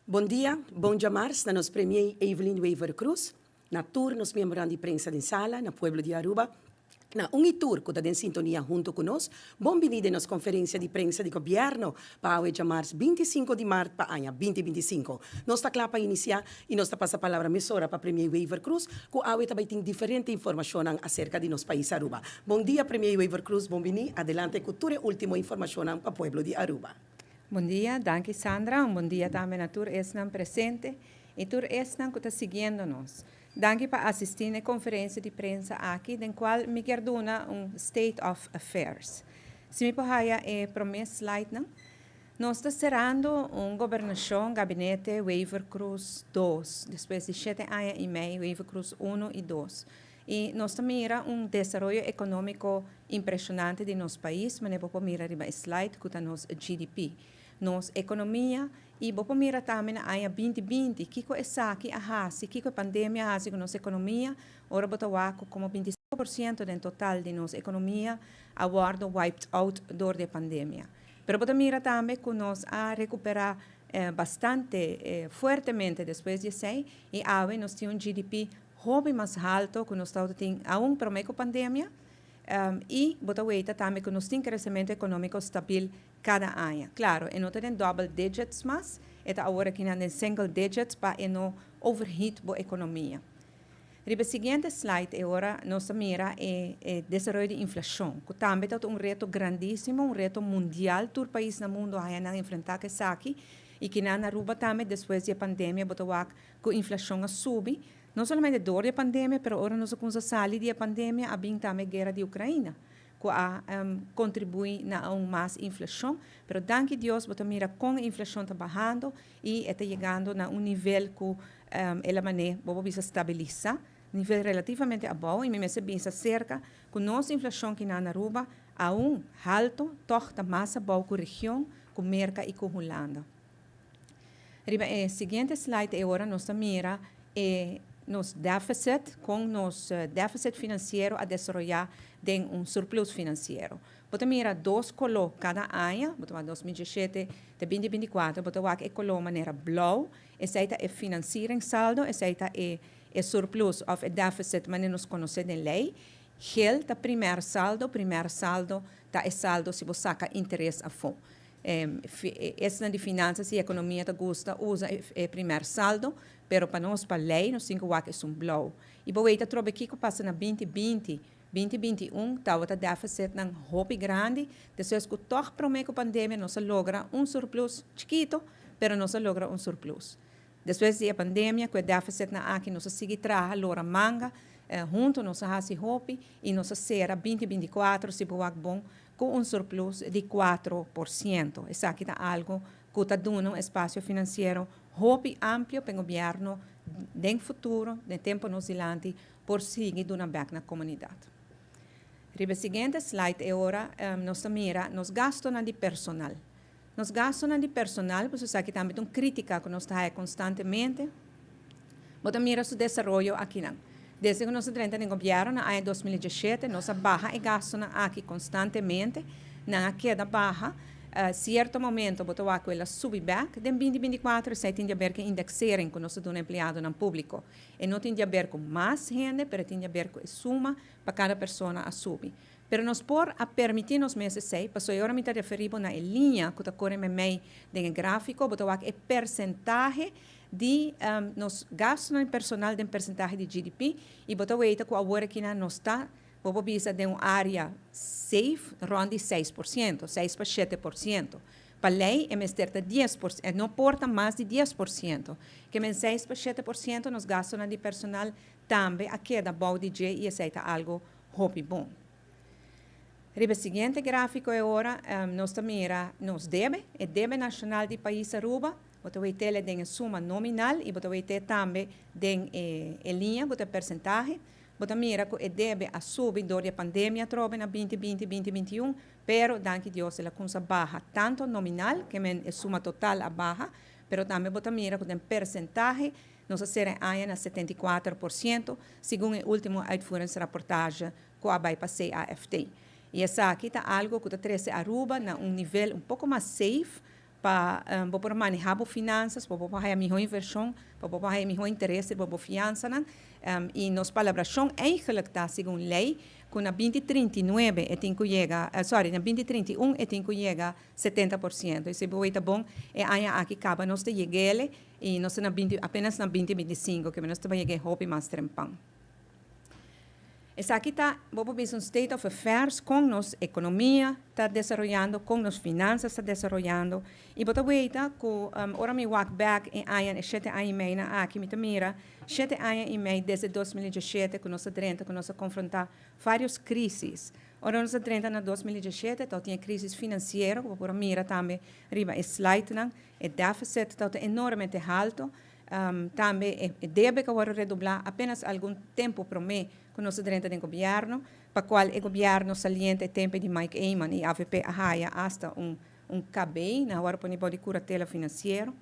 Bon dia, bon djamars na nos Premier Evelyn Wever-Croes, na tur nos miembronan di prensa den sala, na pueblo di Aruba, na un y tur cu ta den sintonia hunto cu nos. Bon bini den nos conferencia di prensa di Gobierno pa awe djamars 25 di maart pa aña 2025. Nos ta cla pa inicia y nos ta pasa palabra mesora pa Premier Wever-Croes, cu awe ta bay tin diferente informacionnan acerca di nos pais Aruba. Bon dia, Premier Wever-Croes, bon bini, adelante cu tur e ultimo informacionnan pa pueblo di Aruba. Bon dia, danki, Sandra. Un bon dia tambe na tur esnan presente y tur esnan cu ta siguiendo nos. Danki pa asisti na e conferencia di prensa aki, den cual mi kier duna un state of affairs. Si mi por haya e prome slide nan. Nos ta cerrando un gobernacion, gabinete Wever-Croes 2, despues di 7 aña y mei Wever-Croes 1 y 2. Y nos ta mira un desaroyo economico impresionante di nos pais, manera bo por mira riba slide cu ta nos GDP. Nos economia y bo por mira tambe na aña 2020, kiko esaki a hasi, kiko e pandemia a hasi cu nos economia. Ora bo ta wak como 25% di total di nos economia a wordo wiped out door di pandemia. Pero bo ta mira tambe cu nos a recupera bastante fuertemente despues di esey y awe nos tin un GDP hopi mas halto cu nos tin aun prome cu pandemia y bo ta weta tambe cu nos tin crecemento economico stabil cada aña. Claro, e no ta den double digits mas, e ta awor aki na single digits pa e no overheat bo economia. Riba siguiente slide, awor nos mira e desaroyo di inflacion, cu tambe ta un reto grandisimo, un reto mundial, tur pais na mundo a enfrenta esaki, y cu na Aruba tambe, despues di pandemia, bo ta wak cu inflacion a subi, no solamente door di pandemia, pero ora nos a cuminsa sali di pandemia, a bin tambe guera di Ucrania, cu a contribui na un mas inflacion, pero danki Dios, bo ta mira con e inflacion ta bahando y ta yegando na un nivel cu el a mane, bo bisa, stabilisa, nivel relativamente abou, y mi mester bisa cerca cu nos inflacion aki na Aruba, aun halto, toch ta mas abou cu region, cu Merca y cu Hulanda. Riba e siguiente slide, awor nos mira nos deficit, con nos deficit financiero a desaroya den un surplus financiero. Bo ta mira dos color cada aña, bo ta 2017 te 2024, bo ta wak e color manera blauw, esey ta e financieringssaldo, esey ta e surplus of e deficit manera nos conoce den ley. Geel ta primair saldo, primair saldo ta e saldo si bo saca interes afo. Esnan di finanzas y economia ta gusta usa e primair saldo, pero pa nos, pa ley, nos tin cu wak esun blauw. Y bo ta trobe kico a pasa na 2020, 2021, tabata deficit nan hopi grandi, despues cu toch prome cu pandemia nos a logra un surplus chikito, pero nos a logra un surplus. Despues di pandemia, cu e deficit nan aki, nos a sigui traha, lora manga, hunto nos a hasi hopi y nos a cera 2024, si bo wak bon, cu un surplus di 4%. Esaki ta algo cu ta duna un espacio financiero hopi amplio pa e gobierno den futuro, den tempo nos dilanti, por sigui duna back na comunidad. Riba siguiente slide, awor nos mira nos gasto di personal. Nos gasto di personal, pasobra esaki tambe un critica cu nos ta constantemente. Bo ta mira su desaroyo aki nan. Desde cu nos a drenta den gobierno na aña 2017, nos a baha e gasto aki constantemente, nan a keda baha. Cierto momento, bo ta wak el a subi back, den 2024, esey tin di haber cu indexering cu nos ta duna empleadonan publico. E no tin di haber cu mas hende, pero tin di haber cu suma pa cada persona a subi. Pero nos por a permiti nos mes esey, pasobra awor mi ta referi na e liña cu ta core mei den grafico, bo ta wak e porcentahe di nos gasto personal den porcentahe di GDP y bo ta weta cu awor aki nos ta, bo bisa, den un area safe rond di 6%, 6 pa 7%. Pa ley e mester ta 10%, no por ta mas di 10%. Kiermen 6 pa 7%, nos gasto di personal tambe a keda bou di dje y esey ta algo hopi bon. Riba siguiente grafico awor, nos mira nos debe, e debe nacional di pais Aruba, bo ta wet'e den suma nominal y bo ta wet'e tambe den e liña, bo ta porcentahe. Bo ta mira cu e debe a subi door di pandemia trobe na 2020, 2021, pero danki Dios el a cuminsa baha tanto nominal, kiermen e suma total a baha, pero tambe bo ta mira cu den porcentahe nos a cera aña na 74%, segun e ultimo uitvoeringsrapportage cu a bay pa CAFT. Y esaki ta algo cu ta trece Aruba na un nivel un poco mas safe. Pa bo por maneha bo finanzas, pa bo por haya miho inversion, pa bo por haya miho interes riba bo fiansanan. Y nos palabracion eigenlijk ta segun ley cu na 2039 e tin cu yega, sorry, na 2031 e tin cu yega 70%. Y si bo ta bon, e aña aki caba nos ta yeg'e y nos na 20, apenas na 2025, cu nos ta yega hopi mas trempan. Esaki ta, bo un state of affairs con nos economia ta desaroyando, con nos finanzas ta desaroyando. Y bo ta weta cu ora mi walk back e aña, 7 aña y mei na aki, mi mira, 7 aña y mei desde 2017 cu nos a drenta, cu nos a confronta varios crisis. Ora nos a drenta na 2017, tabatin crisis financiero, cu por mira tambe riba e slide nan, e deficit ta enormemente halto, tambe e debe cu a wordo redobla apenas algun tempo prome cu nos a drenta den gobierno, pa cual e gobierno saliente tempo di Mike Eman y AVP a haya hasta un KB, na ora pone di curatela financiero.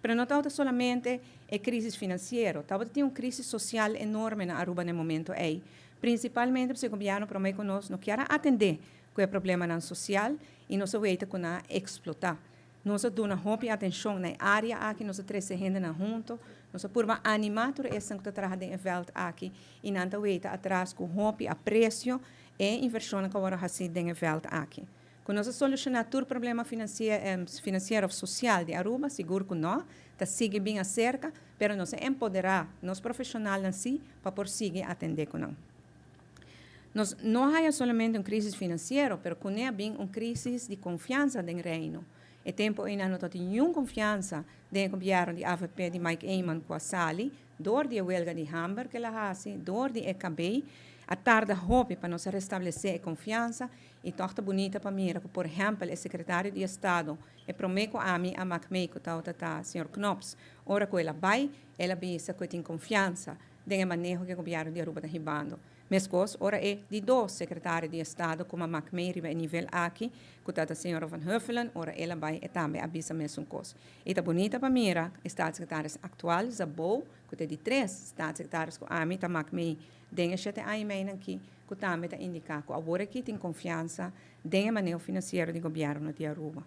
Pero no tabata solamente e crisis financiero, tabatin un crisis social enorme na Aruba na e momento ey. Principalmente pasobra e gobierno prome cu nos no kier atende cu e problemanan social y nos a weta cu nan a explota. Nos a duna hopi atencion na area aki, nos a trece hende nan hunto, nos a purba anima tur esnan cu ta traha den veld aki y nan ta weta atras cu hopi aprecio e inversion cu a wordo haci den veld aki. Cu nos a soluciona tur problema financiero of social di Aruba? Sigur cu no, ta sigui bin acerca, pero nos a empodera nos profesionalnan si pa por sigui atende cu nan. Nos no a haya solamente un crisis financiero, pero cu bin un crisis di confiansa den Reino. E tempo ey no tin ningun confiansa den gobierno di AVP di Mike Eman cu a sali, door di huelga di hamber cu el a hasi, door di EKB, a tarda hopi pa nos restablece e confiansa y toch ta bunita pa mira cu, por ehempel, e secretario di Estado, e prome cu ami a maak mee cu ta señor Knops, ora cu el a bay, el a bisa cu tin confiansa den maneho cu e gobierno di Aruba ta hibando. Mescos, ora e di dos secretario di Estado cu a maak mee riba e nivel aki, cu ta señora Van Huffelen, ora el a bay e tambe a bisa mesun cos. Y ta bunita pa mira, staatssecretaris actual, Szabó, cu ta di tres staatssecretaris cu ami ta maak mee den 7 aña y mei aki, cu tambe ta indica cu awor aki tin confiansa den maneho financiero di gobierno di Aruba.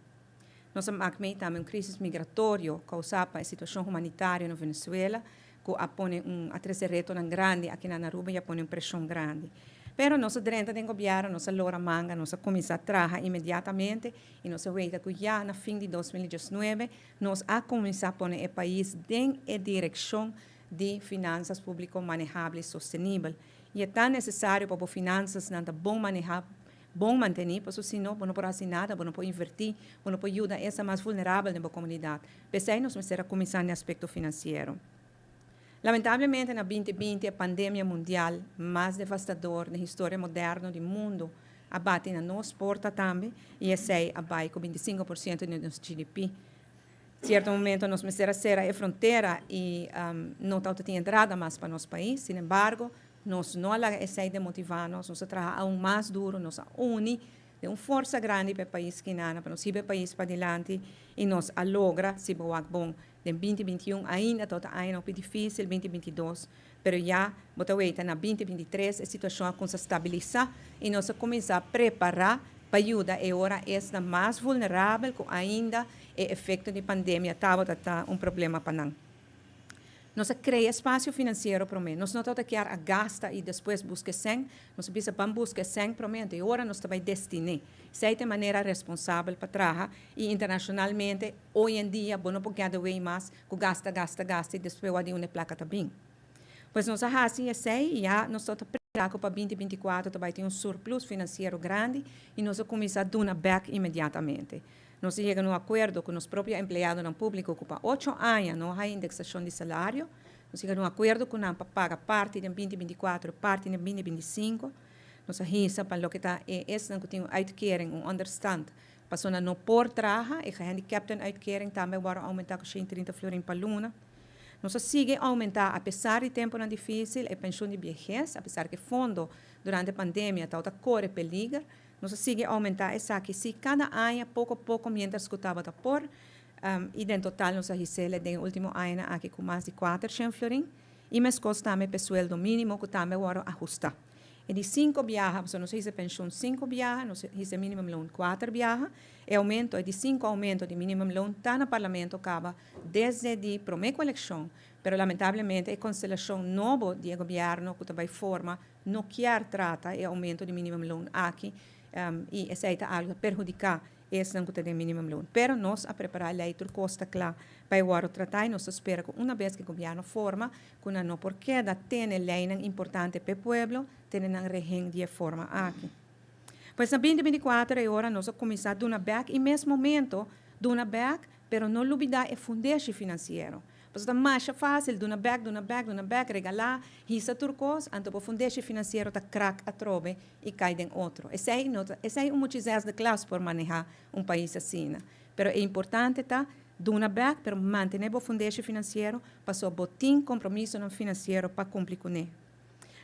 Nos a maak mee tambe un crisis migratorio causa pa e situacion humanitario na Venezuela, cu a pone un a trece reto grandi aki na Aruba y a pone un presion grandi. Pero nos a drenta den gobierno, nos a lora manga, nos a cuminsa traha inmediatamente y nos a weta cu ya na fin di 2019 nos a cuminsa pone e pais den direccion di finanzas publico manehabel y sostenibel. Y ta necesario pa finanzas nan ta bon maneha, bon mantene, pasobra si no, no por haci nada, no por inverti, no por yuda esnan mas vulnerabel den comunidad. P'esey nos mester a cuminsa den aspecto financiero. Lamentablemente, na 2020, e pandemia mundial mas devastador na historia moderno di mundo a bati na nos porta tambe y esey a bay cu 25% di nos GDP. Cierto momento nos mester a cera e frontera y no tin entrada mas pa nos pais. Sin embargo, nos no a laga esey demotiva nos, nos a traha aun mas duro, nos a uni den un forsa grandi pa e pais aki, pa nos hiba e pais padilanti y nos a logra, si bon, den 2021 ainda tabata aña un dificil, 2022, pero ya, bo ta weta na 2023, e situacion a cuminsa stabilisa y nos a cuminsa prepara pa yuda e ora esnan mas vulnerabel cu ainda e efecto di pandemia tabata un problema pa nan. Nos a crea espacio financiero pa nos. Nos no tabata kier a gasta y despues busca cen. Nos a bisa ban busca cen prome y ora nos tambe destina. Esey ta e manera responsabel pa traha y internacionalmente, hoy en dia, bo no por keda mas cu gasta, gasta, gasta y despues di unda placa ta bin. Pues nos a haci esey, ya nos ta prepara pa 2024 tambe tin un surplus financiero grandi y nos a cuminsa duna back inmediatamente. Nos a yega na un acuerdo cu nos propio empleadonan publico cu pa 8 aña no tin indexacion di salario. Nos a yega na un acuerdo cu nan pa paga parti di 2024, parti di 2025. Nos a hisa pa loke ta esnan cu tin un uitkering, un onderstand, pasobra nan no por traha, e gehandicapten uitkering tambe awor a aumenta cu 130 florin pa luna. Nos a sigui aumenta, apesar di tempo dificil, e pensioen di viehes, apesar cu fondo durante e pandemia ta core peliger, nos a sigui aumenta esaki si cada aña, poco poco, mientras cu tabata por, y en total nos a his'e den ultimo aña aki cu mas di 400 florin, y mescos tambe e sueldo minimo cu tambe awor a ahusta. E di 5 biaha, so nos a hisa pensioen 5 biaha, nos a hisa minimumloon 4 biaha. E aumento, e di 5 aumento di minimumloon ta na parlamento caba desde di prome eleccion, pero lamentablemente e constelacion nobo di gobierno cu tambe forma no kier trata e aumento di minimumloon aki y esey ta algo perhudica esnan cu tin minimumloon. Pero nos a prepara ley, tur cos ta cla pa wordo trata y nos ta spera cu un biaha cu gobierno forma, cu no por keda tene ley importante pa e pueblo, tene nan rehen di forma aki. Pues na 2024 e ora nos a cuminsa duna back y mes momento duna back, pero no lubida e fundeshi financiero. Pues ta mas facil duna back, duna back, duna back, regala, hisa tur cos, anto e fundeshi financiero ta crack atrobe y cay den otro. Esey no, esey un de klas por maneha un pais asina. Pero e importante ta duna back, pero mantene e fundeshi financiero, paso bo tin compromiso no financiero pa cumpli cu ne.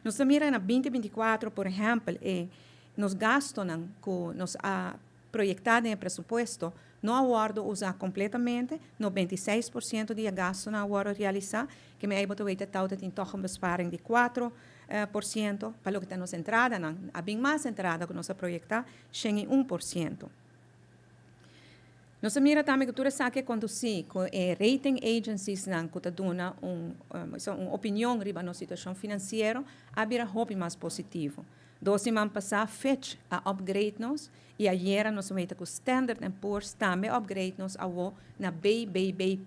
Nos mira na 2024, por ehempel, nos gastonan cu nos a proyecta den presupuesto no a wordo usa completamente, 96% di gasto no a wordo realisa, cu mi a weten dat het in toch een besparing di 4 por ciento, pa loke ta nos entrada, nan, a bin mas entrada cu nos a proyecta, 101%. Nos mira tambe cu tur esaki a conduci cu e rating agencies nan cu ta duna un opinion riba nos situacion financiero a bira hopi mas positivo. 2 siman pasa Fitch a upgrade nos y ayera nos mira cu Standard Poor's tambe upgrade nos awo na BBB+.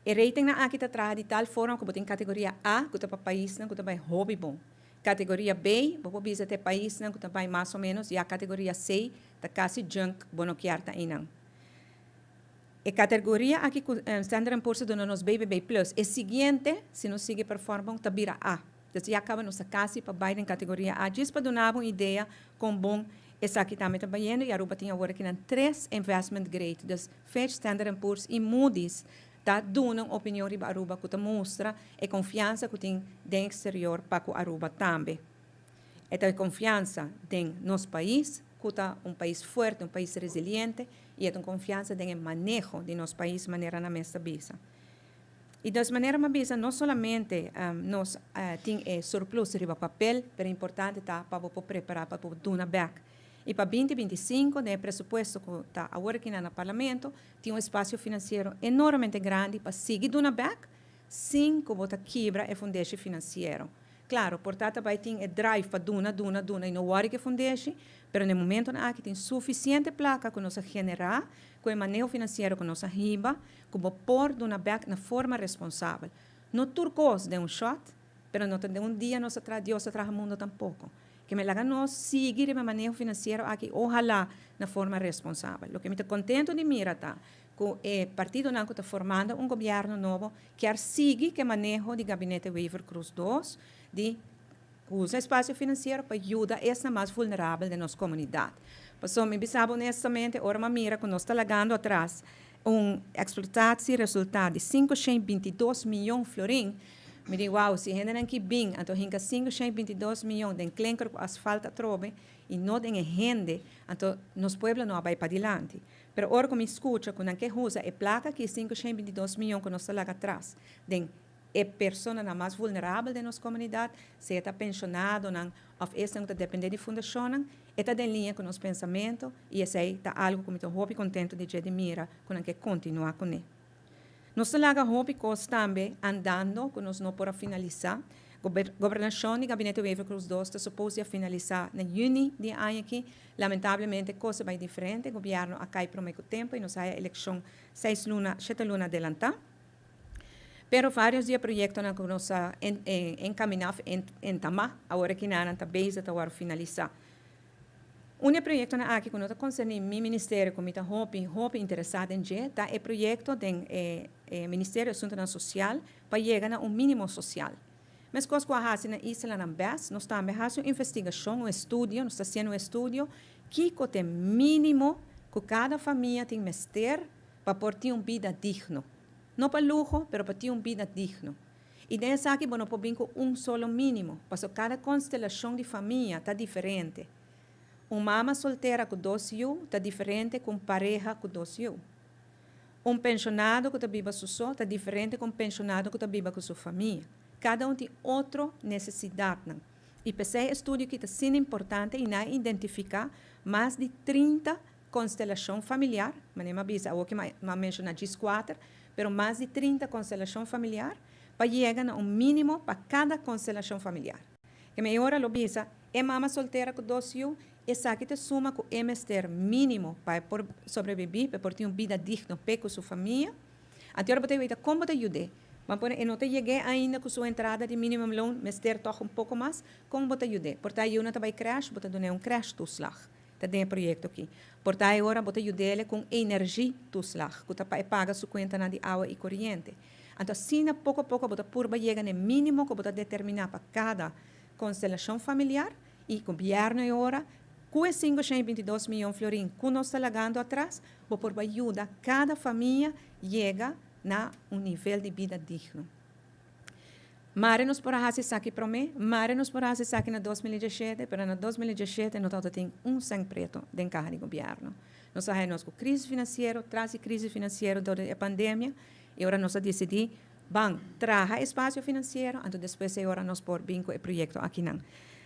E rating nan aki ta traha di tal forma cu tin categoria A, cu ta pa paisnan cu ta bay hopi bon. Categoria B, bo bisa ta paisnan cu ta bay mas o menos, y e categoria C ta casi junk, bo no kier ta einan. E categoria aki Standard Poor's duna nos BBB+. E siguiente, si nos sigui performa, ta bira A. Anto, ya caba nos casi pa bay den categoria A. Djis pa duna un idea con bon esaki tambe ta bayendo y Aruba tin awor aki tres investment grade. Dus Fitch, Standard Poor's y Moody's ta duna un opinion riba Aruba cu ta mustra e confiansa cu tin den exterior pa cu Aruba tambe. E confiansa den nos pais, cu ta un pais fuerte, un pais resiliente, y e confiansa den maneho di nos pais manera nan mes ta bisa. Y di manera m'a bisa, no solamente nos tin e surplus riba papel, mas importante ta pa prepara pa duna back. Y pa 2025, e presupuesto cu ta awor aki na parlamento, tin un espacio financiero enormemente grandi pa sigui duna back, sin cu bo ta kibra e fundeshi financiero. Claro, por tanto, bay tin e drive pa duna, duna, duna y no worry cu fundeshi, pero na momento aki tin suficiente placa cu nos a genera, cu e maneho financiero cu nos a hiba, cu por duna back na forma responsabel. No tur cos den un shot, pero no den un dia nos a Dios a traha mundo tampoco. Kemen laga nos sigui e maneho financiero aki, ohala na forma responsabel. Loke mi ta contento di mira ta cu e partidonan cu ta formando un gobierno nobo, kier sigui cu e maneho di gabinete Wever Croes 2, di usa espacio financiero pa yuda esnan mas vulnerabel di nos comunidad. Paso, mi bisa honestamente, ora mi mira cu nos ta lagando atras un exploitatieresultaat di 522 miyon florin, mi di, wow, si hende nan kier bin, anto hinka 522 miyon den klinker cu asfalt atrobe, y no den hende, anto nos pueblo no bay padilanti. Pero ora cu mi scucha cu nan kier usa e placa cu 522 miyon cu nos ta laga atras, den e personanan mas vulnerabel di nos comunidad, sea ta pensionadonan, of esnan ta depende di fundacion, ta den liña cu nos pensamento y esey ta algo cu mi ta hopi contento di di mira, cu nan kier continua cu ne. Nos laga hopi cos tambe andando, cu nos no por a finalisa. Gobernacion di Gabinete Wever Croes 2 ta supuesto a finalisa na juni di aña aki. Lamentablemente, cos a bay diferente. Gobierno a cay prome cu tempo y nos a eleccion 6 luna, 7 luna adelanta. Pero varios di e proyectonan cu nos a encamina, entama, awor aki nan ta bezig ta finalisa. Un proyecto aki cu no ta concerni mi ministerio, cu mi ta hopi, hopi interesa den dje, ta e proyecto di Ministerio di Asunto Social pa yega na un minimo social. Mas cos cu a hasi na islanan bes, nos tambe a hasi un investigacion, un estudio, nos ta haciendo un estudio, cu ta minimo cu cada famia tin mester pa por tin un bida digno. No pa luho, pero pa tin un bida digno. Y den esaki, bo no por bin cu un solo minimo, pasobra cada constelacion di famia ta diferente. Un mama soltera cu dos yiu ta diferente cu pareha cu dos yiu. Un pensionado cu ta biba su so ta diferente cu un pensionado cu ta biba cu su famia. Cada un tin otro necesidad. Y p'esey e estudio aki ta asina importante y nan a identifica mas di 30 constelacion familiar, manera m'a bisa awo cu m'a menciona 14, pero mas di 30 constelacion familiar, pa yega na un minimo pa cada constelacion familiar. Kiermen ora lo bisa, e mama soltera cu dos yiu, esaki ta e suma cu e mester minimo pa por sobrevivi, pa por tin un bida digno p'e cu su famia. Anto ora bo ta weta con bo ta yude. Ban pone e no ta yeg'é ainda cu su entrada di minimumloon, mester toch un poco mas, con bo ta yude? Por ta e yiunan ta bay crèche, bo ta dun'é un crèche-toeslag. Ta den e proyecto aki. Por ta e ora bo ta yud'é cu un energie-toeslag, cu ta pa e paga su cuentanan di awa y coriente. Anto asina poco poco bo ta purba yega na e minimo cu bo ta determina pa cada constelacion familiar y gobierno e ora cu e 522 miyon florin cu nos ta lagando atras, bo por bay yuda cada famia yega na un nivel di bida digno. Mare nos por a haci esaki prome, mare nos por a haci esaki na 2017, pero na 2017 no tabata tin un cent preto den caha di gobierno. Nos a haya nos cu crisis financiero, tras di crisis financiero door di e pandemia, y ora nos a dicidi ban traha espacio financiero, anto despues e ora nos por bin cu e proyecto akinan.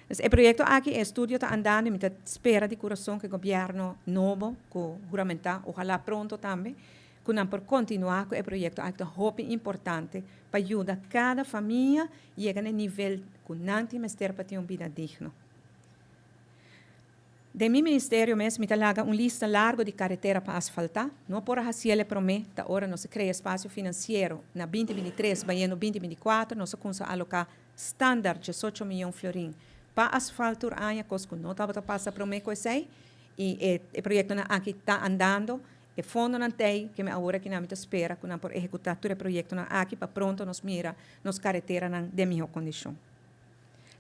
Dus e proyecto aki, e estudio ta andando y mi ta spera di curason cu e gobierno nobo, cu huramenta, ohala pronto tambe, cu nan por continua cu e proyecto aki ta hopi importante pa yuda cada famia yega na e nivel cu nan tin mester pa tin un bida digno. Den mi ministerio mes mi ta laga un lista largo di caretera pa asfalta. No por a haciel e prome, ta ora nos a crea espacio financiero na 2023 bayendo 2024 nos a cunsa aloca standard 18 miyon florin pa asfalt tur aña, cos cu no tabata pasa prome cu esey y e proyectonan aki ta andando. E fondonan t'ei ke mi awor aki nan mi ta spera ku nan por ehekutá tur e proyektonan aki pa pronto nos mira nos kareteranan den mihó kondishon.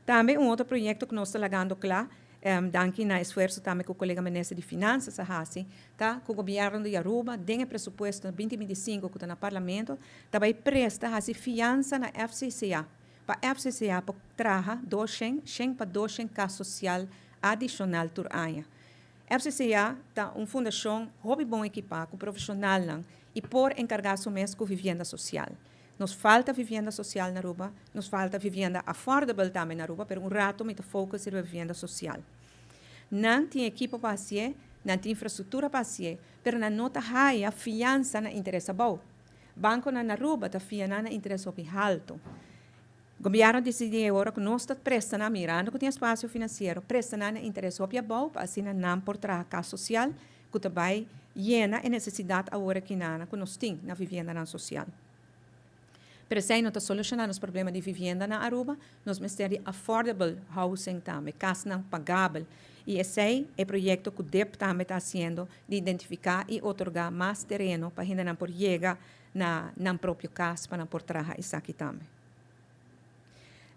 Tambe un otro proyekto ku nos ta lagando kla, danki na esfuerso tambe ku kolega minister di Finansas a hasi, ta ku gobièrnu di Aruba den e presupuesto 2025 ku ta na Parlamento ta bai presta hasi fiansa na FCCA pa FCCA por traha 200, shen pa 200 kas sosial adishonal tur aña. FCCA ta un fundashon hopi bon ekipá ku profeshonalnan i por enkargá su mes ku vivienda sosial. Nos falta vivienda sosial na Aruba, nos falta vivienda affordable tambe na Aruba, pero un rato mi ta focus riba vivienda sosial. Nan tin ekipo pa hasié, nan tin infrastruktura pa hasié, pero nan no ta haya fiansa na interes abou. Bankonan na Aruba ta fia nan na interes hopi halto. Gobierno a dicidi e ora cu nos ta presta nan, mirando cu tin espacio financiero, presta nan na interes hopi abou pa asina nan por traha cas social cu ta bay yena e necesidad awor aki nana cu nos tin na viviendanan social. Pero esey no ta soluciona nos problema di vivienda na Aruba, nos mester di affordable housing tambe, casnan pagabel. Y esey e proyecto cu dip tambe ta haciendo di identifica y otorga mas tereno pa hendenan por yega na nan propio cas pa nan por traha esaki tambe.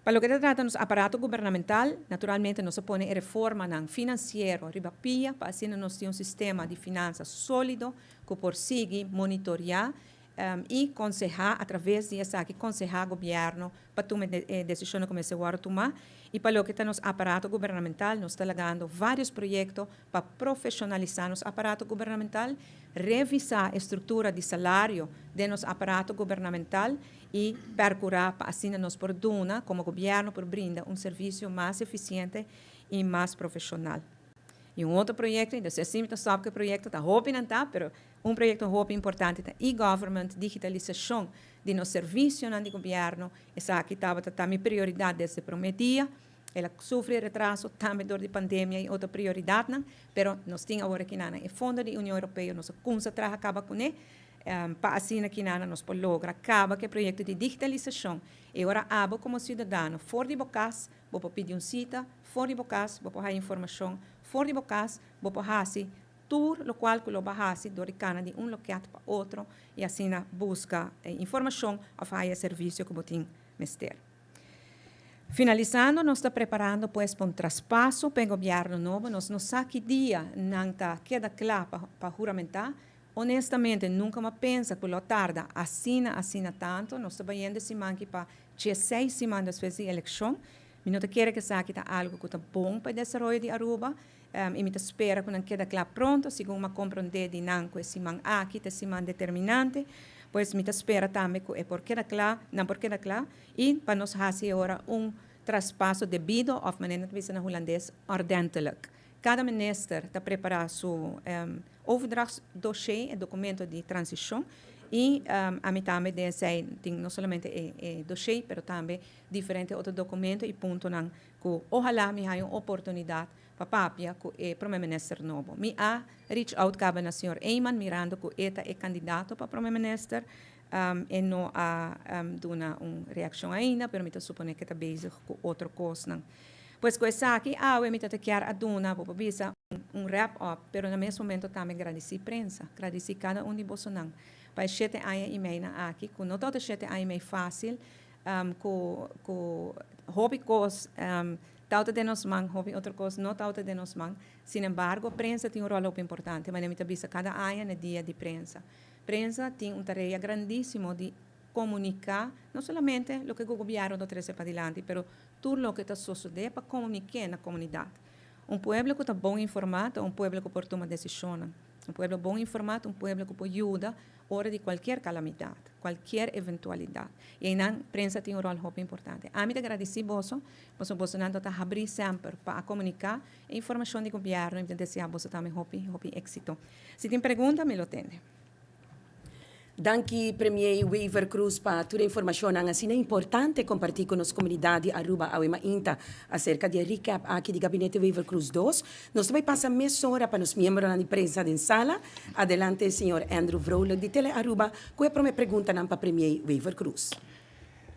Pa loke ta trata nos aparato gubernamental, naturalmente nos a pone e reformanan financiero riba pia pa asina nos tin un sistema di finansa solido cu por sigui monitorea y conseha a traves di esaki conseha gobierno pa tuma e decisionnan cu mester wordo tuma. Y pa loke ta nos aparato gubernamental nos ta lagando varios proyecto pa profesionalisa nos aparato gubernamental, revisa e structura di salario den nos aparato gubernamental y percura pa asina nos por duna, como gobierno por brinda un servicio mas eficiente y mas profesional. Y un otro proyecto, y despues si mi ta stop cu e proyecto, ta hopi nan ta, pero un proyecto hopi importante ta e-government, digitalisacion di nos servicionan di gobierno. Esaki tabata ta mi prioridad desde prome dia. El a sufri retraso tambe door di pandemia y otro prioridadnan, pero nos tin awor aki nan e fondo di Union Europeo, nos a cunsa traha caba cune, pa asina aki nan nos por logra caba cu e proyecto di digitalisacion. E ora abo como ciudadano for di bo cas bo por pidi un cita, for di bo cas bo por haya informacion, for di bo cas bo por haci tur locual cu lo bo haci door di cana di un loket pa otro y asina busca informacion of haya servicio cu bo tin mester. Finalisando, nos ta preparando pues pa un traspaso pa e gobierno nobo. Nos no sa ki dia nan ta keda cla pa huramenta. Honestamente, nunca m'a pensa cu lo tarda asina, asina tanto. Nos ta bayendo e siman aki pa 16 siman despues di eleccion. Mi no ta kere cu esaki ta algo cu ta bon pa e desaroyo di Aruba. Y mi ta spera cu nan keda cla pronto, segun m'a comprende di nan cu e siman aki ta e siman determinante. Pues mi ta spera tambe cu e por keda cla, nan por keda cla. Y pa nos haci e ora un traspaso debido of manera nan ta bisa na Hulandes, ordentelijk. Cada minister ta prepara su overdrachtsdossier, e documento di transicion, y ami tambe den esey tin no solamente e dossier, pero tambe diferente otro documento y puntonan cu ohala mi haya un oportunidad pa papia cu e Prome Minister nobo. Mi a reach out caba na señor Eman mirando cu e ta e candidato pa Prome Minister. E no a duna un reaccion ainda, pero mi ta supone cu e ta bezig cu otro cosnan. Pues cu esaki awe mi ta ta kier a duna, bo por bisa, un wrap up, pero na mes momento tambe gradici prensa, gradici cada un di bosonan pa e 7 aña y mei nan aki, cu no ta 7 aña y mei facil, cu hopi cos tawata den nos man, hopi otro cos no tawata den nos man. Sin embargo, prensa tin un rol hopi importante, manera mi ta bisa cada aña na dia di prensa. Prensa tin un tarea grandisimo di comunica no solamente loke gobierno ta trece padilanti, pero tur loke ta sucede pa comunica na comunidad. Un pueblo cu ta bon informa, un pueblo cu por tuma decision. Un pueblo bon informa, un pueblo cu por yuda ora di cualkier calamidad, cualkier eventualidad. Y ey prensa tin un rol hopi importante. Ami ta gradici boso, boso boso nan ta habri semper pa comunica informacion di gobierno y ta desea boso tambe hopi, hopi exito. Si tin pregunta, mi lo tende. Danki, Premier Wever Croes, pa tur informacion asina importante comparti cu nos comunidad di Aruba awe mainta acerca di recap aki di Gabinete Wever Croes 2. Nos ta bay pasa mesora pa nos miembronan di prensa den sala. Adelante, señor Andrew Vrolijk di Tele Aruba, cu e prome pregunta pa Premier Wever Croes.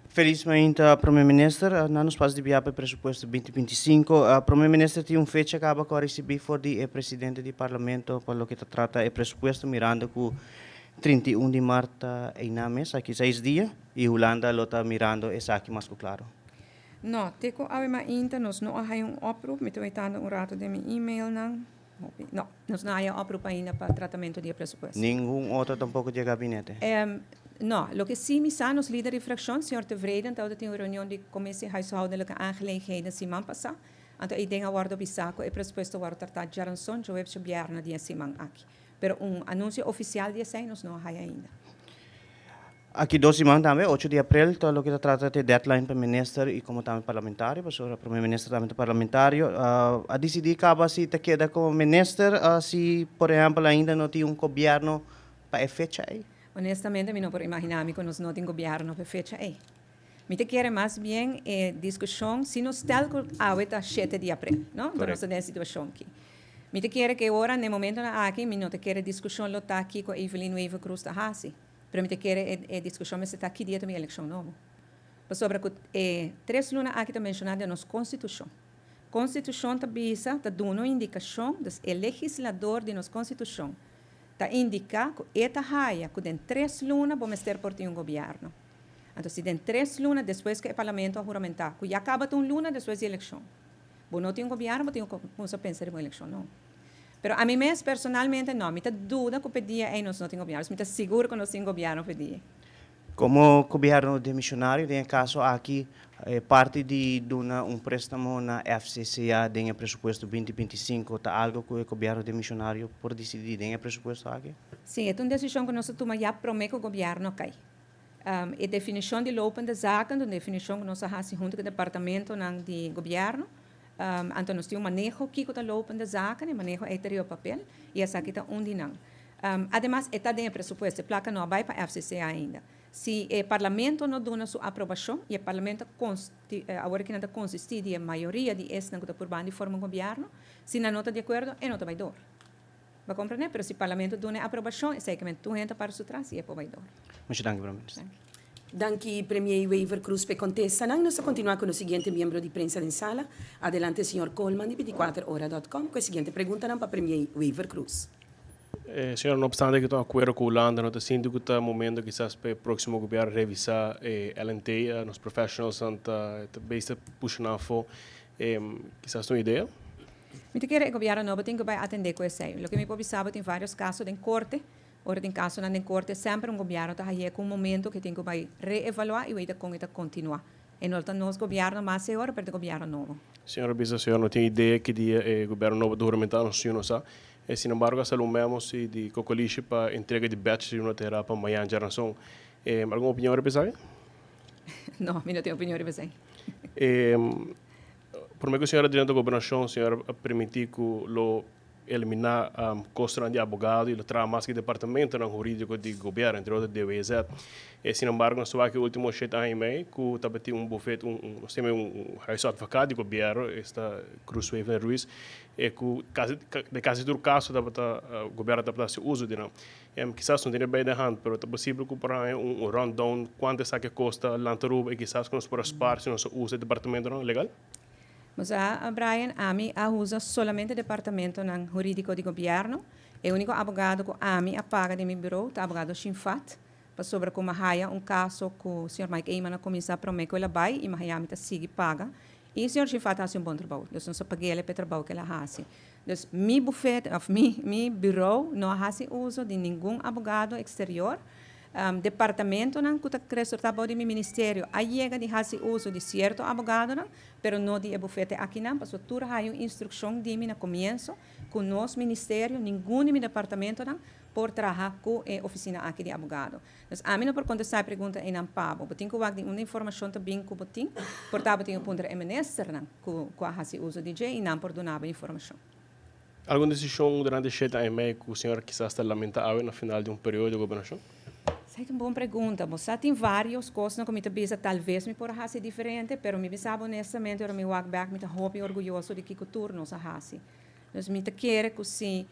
Feliz mainta, Prome Minister. Nos pas di pa presupuesto 2025. Prome Minister, tin un fecha caba cu a ricibi for di presidente di Parlamento pa loke ta trata e presupuesto, mirando cu 31 di maart ta mes, aki 6 dia, y Hulanda lo ta mirando esaki mas claro. No, te cu awe mainta nos no a haya un oproep, mi ta un rato den mi e-mail nan. No, nos no a haya oproep ainda pa tratamento di presupuesto. Ningun otro tampoco di gabinete? No, loke si mi sa, nos lider di fraccion, señor Tevreden, tabatin un reunion di Commissie Huishoudelijke Aangelegenheden siman pasa. Anto, e den a wordo bisa cu e presupuesto wordo trata diaranson, diahuebs, diabierna di siman aki. Pero un anuncio oficial di esey nos no a haya ainda. Aki 2 siman tambe, 8 di april, tur loke ta trata di deadline pa minister y como tambe parlamentario, pasobra prome minister tambe parlamentario, a dicidi caba si ta keda como minister, si por ehempel ainda no tin un gobierno pa e fecha ey? Honestamente, mi no por imagina mi cu nos no tin gobierno pa e fecha ey. Mi ta kere mas bien discusion, si nos stel cu awe ta 7 di april, no? Anto nos tin situacion aki. Mi ta kere cu awor, na momento aki, mi no ta kere discusion lo ta aki cu Evelyn Wever-Croes ta hasi. Pero mi ta kere e discusion mester ta ki dia tin eleccion nobo. Pasobra cu 3 luna aki ta menciona den nos constitucion. Constitucion ta bisa, ta duna indicacion, dus e legislador di nos constitucion ta indica cu e ta haya cu den 3 luna bo mester por tin un gobierno. Anto, si den 3 luna despues cu e parlamento a huramenta, cu ya caba un luna despues di eleccion, bo no tin un gobierno, bo tin cu pensa den un eleccion, no. Pero ami mes personalmente no, mi ta duda cu p'e dia ey nos no tin gobierno, mi ta sigur cu nos tin gobierno p'e dia. Como gobierno demisionario, den caso aki, parti di duna un prestamo na FCCA den presupuesto 2025, ta algo cu e gobierno demisionario por dicidi den presupuesto aki? Si, e un decision cu nos a tuma ya prome cu e gobierno cay. E definicion di lopende zaken, un definicion cu nos a haci hunto cu e departamento di gobierno. Anto nos tin un maneho cu ta lopende zaken, e maneho ta riba papel, y esaki ta un di nan. Ademas, ta den presupuesto, e placa no a bay pa FCCA ainda. Si e parlamento no duna su aprobacion, y e parlamento awor cu ta consisti di mayoria di esnan cu ta purbando forma un gobierno, si no ta di acuerdo, e no ta bay door. Bo a comprende? Pero si e parlamento duna aprobacion, esey kiermen tur hende para su tras y e por bay door. Mucho danki, Minister. Danki, Premier Wever Croes, pa contesta. Nos ta continua cu e siguiente miembro di prensa den sala. Adelante, señor Coleman, di 24hora.com, cu e siguiente pregunta pa Premier Wever Croes. Señor, no obstante cu tin acuerdo cu Hulanda, no ta sinti cu ta momento kisas pa e proximo gobierno revisa LNT, nos professionals ta basta pushando afo, kisas un idea? Mi ta kere e gobierno nobo tin cu bay atende cu esey. Loke mi por bisa, tin varios caso den corte. Ora tin caso den corte, semper un gobierno ta haya cu un momento cu tin cu bay reevalua y wak con ta continua. Y no ta nos gobierno mas awor, pero gobierno nobo. Señor bisa, señor no tin idea ki dia e gobierno nobo ta huramenta, no no sa. E, sin embargo, a un memo si di Cocolishi pa entrega di badge di una terra pa mañan diaranson. Algun opinion riba esaki? No, mi no tin opinion riba esey. Prome cu señora drenta gobernacion, señora a permiti cu lo elimina costonan di abogado y lo traha mas cu departamentonan huridico di gobierno, entre otro DWZ. Sin embargo, nos ta wak e ultimo 7 aña y mei cu tabatin un bufete, nos tin un huisadvocaat di gobierno, esta Croes Wever Ruiz, e cu de casi tur caso tabata gobierno tabata haci uso di nan. Kisas no tin bij de hand, pero ta posibel cu por un rundown cuanto esaki a costa Land Aruba y kisas cu nos por spaar si nos usa departamentonan legal? Mas a Brian, ami a usa solamente departamentonan huridico di gobierno. E unico abogado cu ami a paga di mi bureau ta abogado Shinfat. Pasobra cu m'a haya un caso cu señor Mike Eman a cuminsa prome cu el a bay y m'a haya mi ta sigui paga. Y señor Shinfat a haci un bon trabou. Dus nos a pag'e pa e trabou cu el a haci. Dus mi bufete, of mi bureau no a haci uso di ningun abogado exterior. Departamentonan cu ta resorta di mi ministerio a yega di haci uso di cierto abogadonan, pero no di e bufete aki nan, paso tur a haya un instruccion di mi na comienso, cu nos ministerio, ningun di mi departamentonan por traha cu e oficina aki di abogado. Dus ami no por contesta e pregunta ey pa bo. Bo tin cu wak di unda informacion ta bin cu bo tin, por ta bo tin puntra e ministernan cu a haci uso di dje y nan por duna informacion. Algun decision durante 7 aña y mei cu señora kisas ta lamenta na final di un periodo di gobernacion? Esey ta un bon pregunta. Bo tin varios cos cu mi ta bisa, talbes mi por haci diferente, pero mi bisa honestamente, ora mi wak back, mi ta hopi orguyoso di kico tur nos a haci. Dus mi ta kere cu si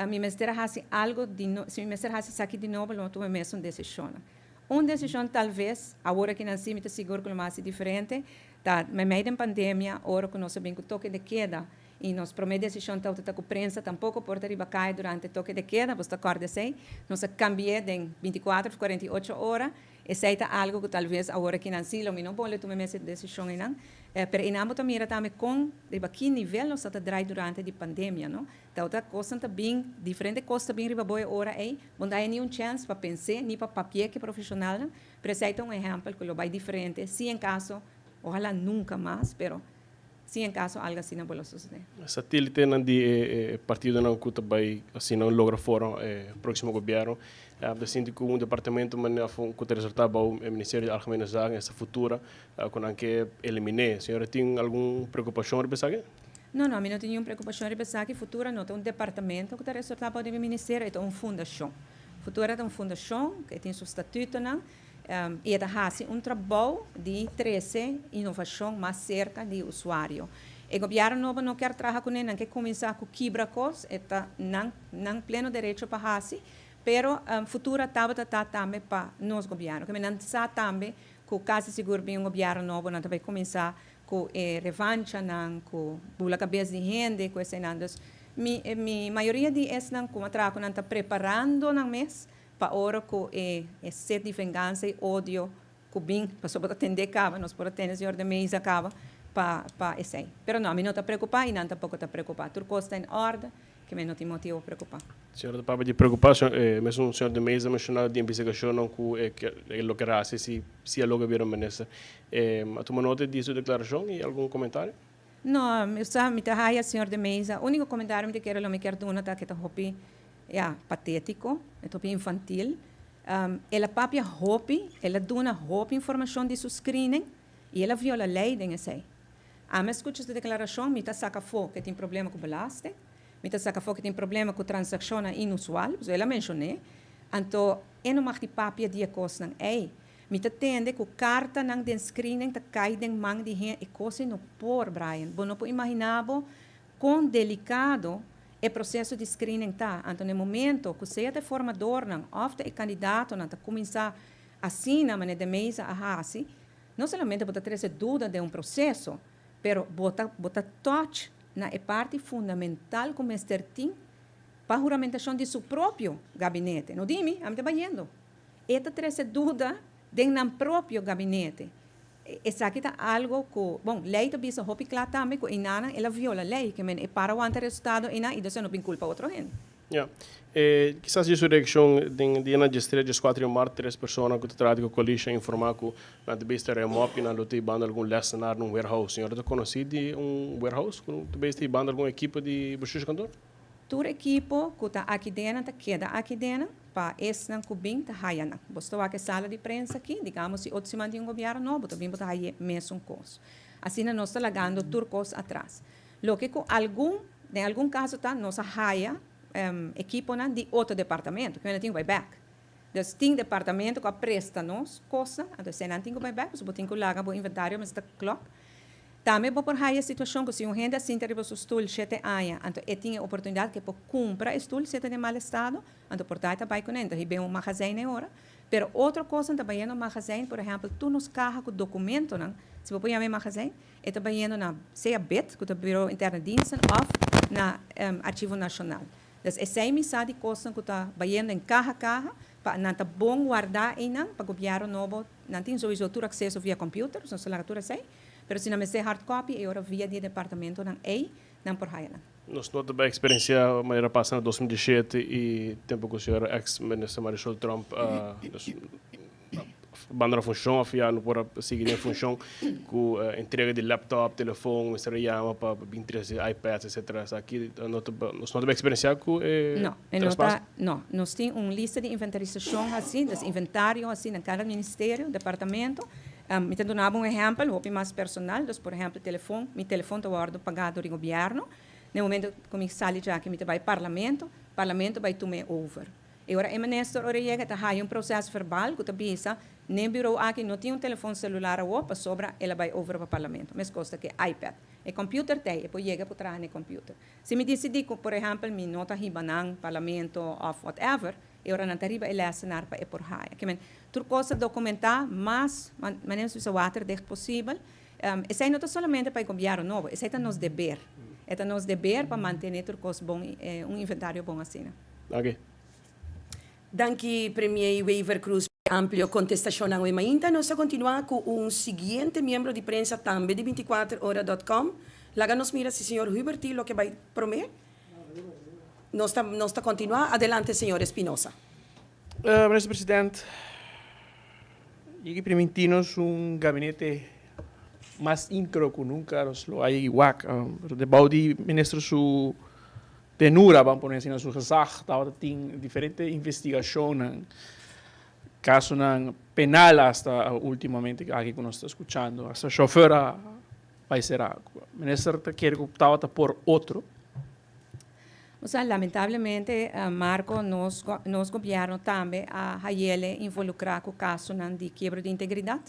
mi mester haci algo di no, si mi mester haci esaki di nobo, lo tuma mesun decision. Un decision talbes, awor aki nan mi ta sigur cu lo haci diferente, ta, meimei di pandemia, ora cu nos a bin cu toque de queda, y nos prome decision ta cu prensa tampoco por ta riba caya durante toque de queda, bo ta corda esey, nos a cambia den 24 of 48 ora. Esey ta algo cu talbes awor aki nan lo mi no bolbe tuma mesun decision nan, pero einan bo ta mira tambe con riba ki nivel nos ta draai durante di pandemia, no? Ta otro cos ta bin, diferente cos ta bin riba bo ora ey, bo no tin un chance pa pensa, ni pa papia cu profesional, pero esey ta un ehempel cu lo bay diferente, si en caso, ohala nunca mas, pero si en caso algo asina por sucede. Satelitenan di partidonan cu ta bay asina logra forma proximo gobierno. Ta sinti cu un departamento manera cu ta resulta e Ministerio di Algemene Zaken, esta Futura, cu nan kier elimina. Señora tin algun preocupacion riba esaki? No, mi no tin ningun preocupacion riba esaki. Futura no ta un departamento cu ta resorta pa e ministerio, e ta un fundacion. Futura ta un fundacion cu tin su statutonan y ta haci un trabou di trece inovacion mas cerca di usuario. E gobierno nobo no kier traha cu ne, nan kier cuminsa cu kibra cos, ta nan pleno derecho pa haci, pero Futura tabata ta tambe pa nos gobierno, cu nan sa tambe cu casi sigur bin un gobierno nobo, nan tambe cuminsa cu revancha nan, cu bula cabes di hende, cu esey nan. Dus mi mayoria di esnan cu a traha nan ta preparando nan mes pa ora cu e sed di venganza y odio cu bin, pasobra bo ta tende caba, nos por tende señor de Meza caba pa esey. Pero no, mi no ta preocupa y nan tampoco ta preocupa. Tur cos ta na orde, cu mi no tin motibo pa preocupa. Señora papia di preocupacion, mesmo señor de Meza a menciona di investigacion cu loke haci si e logra bira minister. A tuma nota di su declaracion y algun comentario? No, mi sa, mi ta haya señor de Meza. Unico comentario mi kier lo mi kier duna ta cu ta hopi, ja, patetico, e hopi infantil. El a papia hopi, el a duna hopi informacion di su screening y el a viola ley den esey. Ami a scucha e declaracion, mi ta saca fo cu tin problema cu belasting, mi ta saca fo cu tin problema cu transaccion inusual, so el a menciona. Anto, e no mag di papia di cosnan ey. Mi ta tende cu cartanan di screening ta cay den man di hende, e cos no por, Brian. Bo no por imagina con delicado e proceso di screening ta. Anto, na momento cu sea e formadornan, of e candidatonan ta cuminsa asina, manera de Meza a haci, no solamente bo ta trece duda di un proceso, pero bo ta touch na e parti fundamental cu mester tin pa huramentacion di su propio gabinete. No di mi, ami ta bayendo. E ta trece duda den nan propio gabinete. Esaki ta algo cu, bon, ley ta bisa hopi cla tambe cu einan el a viola ley, kiermen e para wanta resultado einan y no bin culpa otro hende. Ja. Kisas su reaccion den dia 13, 14 di maart, tres persona cu ta traha cu coalition a informa cu nan ta bezig ruim op y nan lo ta banda algun lessenaar den un warehouse. Señora ta conoci di un warehouse cu ta bezig banda algun ekipo di bestuurskantoor? Tur ekipo cu ta aki den ta keda aki den. Pa esnan ku bin ta haya nan. Bo ta wak e sala di prensa aki, digamos si otro siman tin un gobierno nobo, ta bin bo ta haya mesun kos. Asina nos ta lagando tur kos atras. Loke ku algun, den algun kaso ta nos a haya ekiponan di otro departamento, ku nan tin ku bai bek. Dus tin departamento ku a presta nos kosnan, anto esei nan tin ku bai bek, pasobra bo tin ku laga bo inventario mester ta klòp. Tambe bo por haya e situashon ku si un hende a sinta riba su stul shete aña, anto e tin e oportunidat ku e por kumpra e stul si e ta den mal estado, anto por ta e ta bai kuné, anto hib'é un magazijn e ora. Pero otro kosnan ta bayendo magazijn, por ehèmpel tur nos kaha ku dokumentonan, si bo por yama e magazijn, e ta bayendo na sea bid, ku ta Bureau Interne Diensten, òf na Archivo Nashonal. Dus esei mi sa di kosnan ku ta bayendo den kaha kaha, pa nan ta bon wardá einan, pa gobièrnu nobo nan tin souiso tur akseso via kòmpiuter, nos ta laga tur esei. Pero si nan mester hard copy e ora via di e departamentonan ei nan por haya nan. Nos no ta bay experiencia manera pasa na 2017 y tempo cu señora ex minister Marisol Tromp a bandona funcion of ya no por a sigui den funcion cu entrega di laptop, telefon, mester a yama pa bin trece iPads etcetera. Esaki no ta nos no ta bay experiencia cu e No, e no ta, no. Nos tin un lista di inventarisacion haci, dus inventario haci na cada ministerio, departamento. Mi ta duna bo un ehèmpel hopi mas personal, dus por ehèmpel telefon, mi telefon ta wòrdu pagá dor di gobièrnu, na e momento ku mi sali djaki mi ta bai parlamento, parlamento bai tuma e over. E ora e minister ora e yega e ta haya un proses verbal ku ta bisa n'e birou aki no tin un telefon selular awor pasobra el a bai over pa parlamento. Meskos ta ku e iPad. E kòmpiuter ta ei, e por yega por traha na e kòmpiuter. Si mi disidí ku por ehèmpel mi no ta hiba nan parlamento òf whatever, E ora nan ta riba e lèsenar pa e por haya. Ke men, tur kos ta dokumentá mas manera nos bisa waterdicht posibel. Esei no ta solamente pa e gobièrnu nobo, esei ta nos deber. E ta nos deber pa mantené tur kos bon, un inventario bon asina. Danki. Danki Premier Wever Croes pa e amplio kontestashonnan. Awe mainta nos ta kontinuá ku un siguiente miembro di prensa tambe di 24 ora dot com. Laga nos mira si señor Hubert tin loke bai promé. Nos ta nos ta continua. Adelante señor Espinosa. Minister President, yegi priminti nos un gabinete mas íntegro ku nunka nos lo a yegi wak. Pero debou di minister su tenura, ban pone asina, su gezag, tabata tin diferente investigashonnan, kasonan penal hasta ultimamente aki ku nos ta skuchando, hasta shofèr a Bai sera. Minister ta kere ku tabata por otro. Osea, lamentablemente, Marco, nos nos gobierno tambe a hayele involucra cu casonan di kiebro di integridad.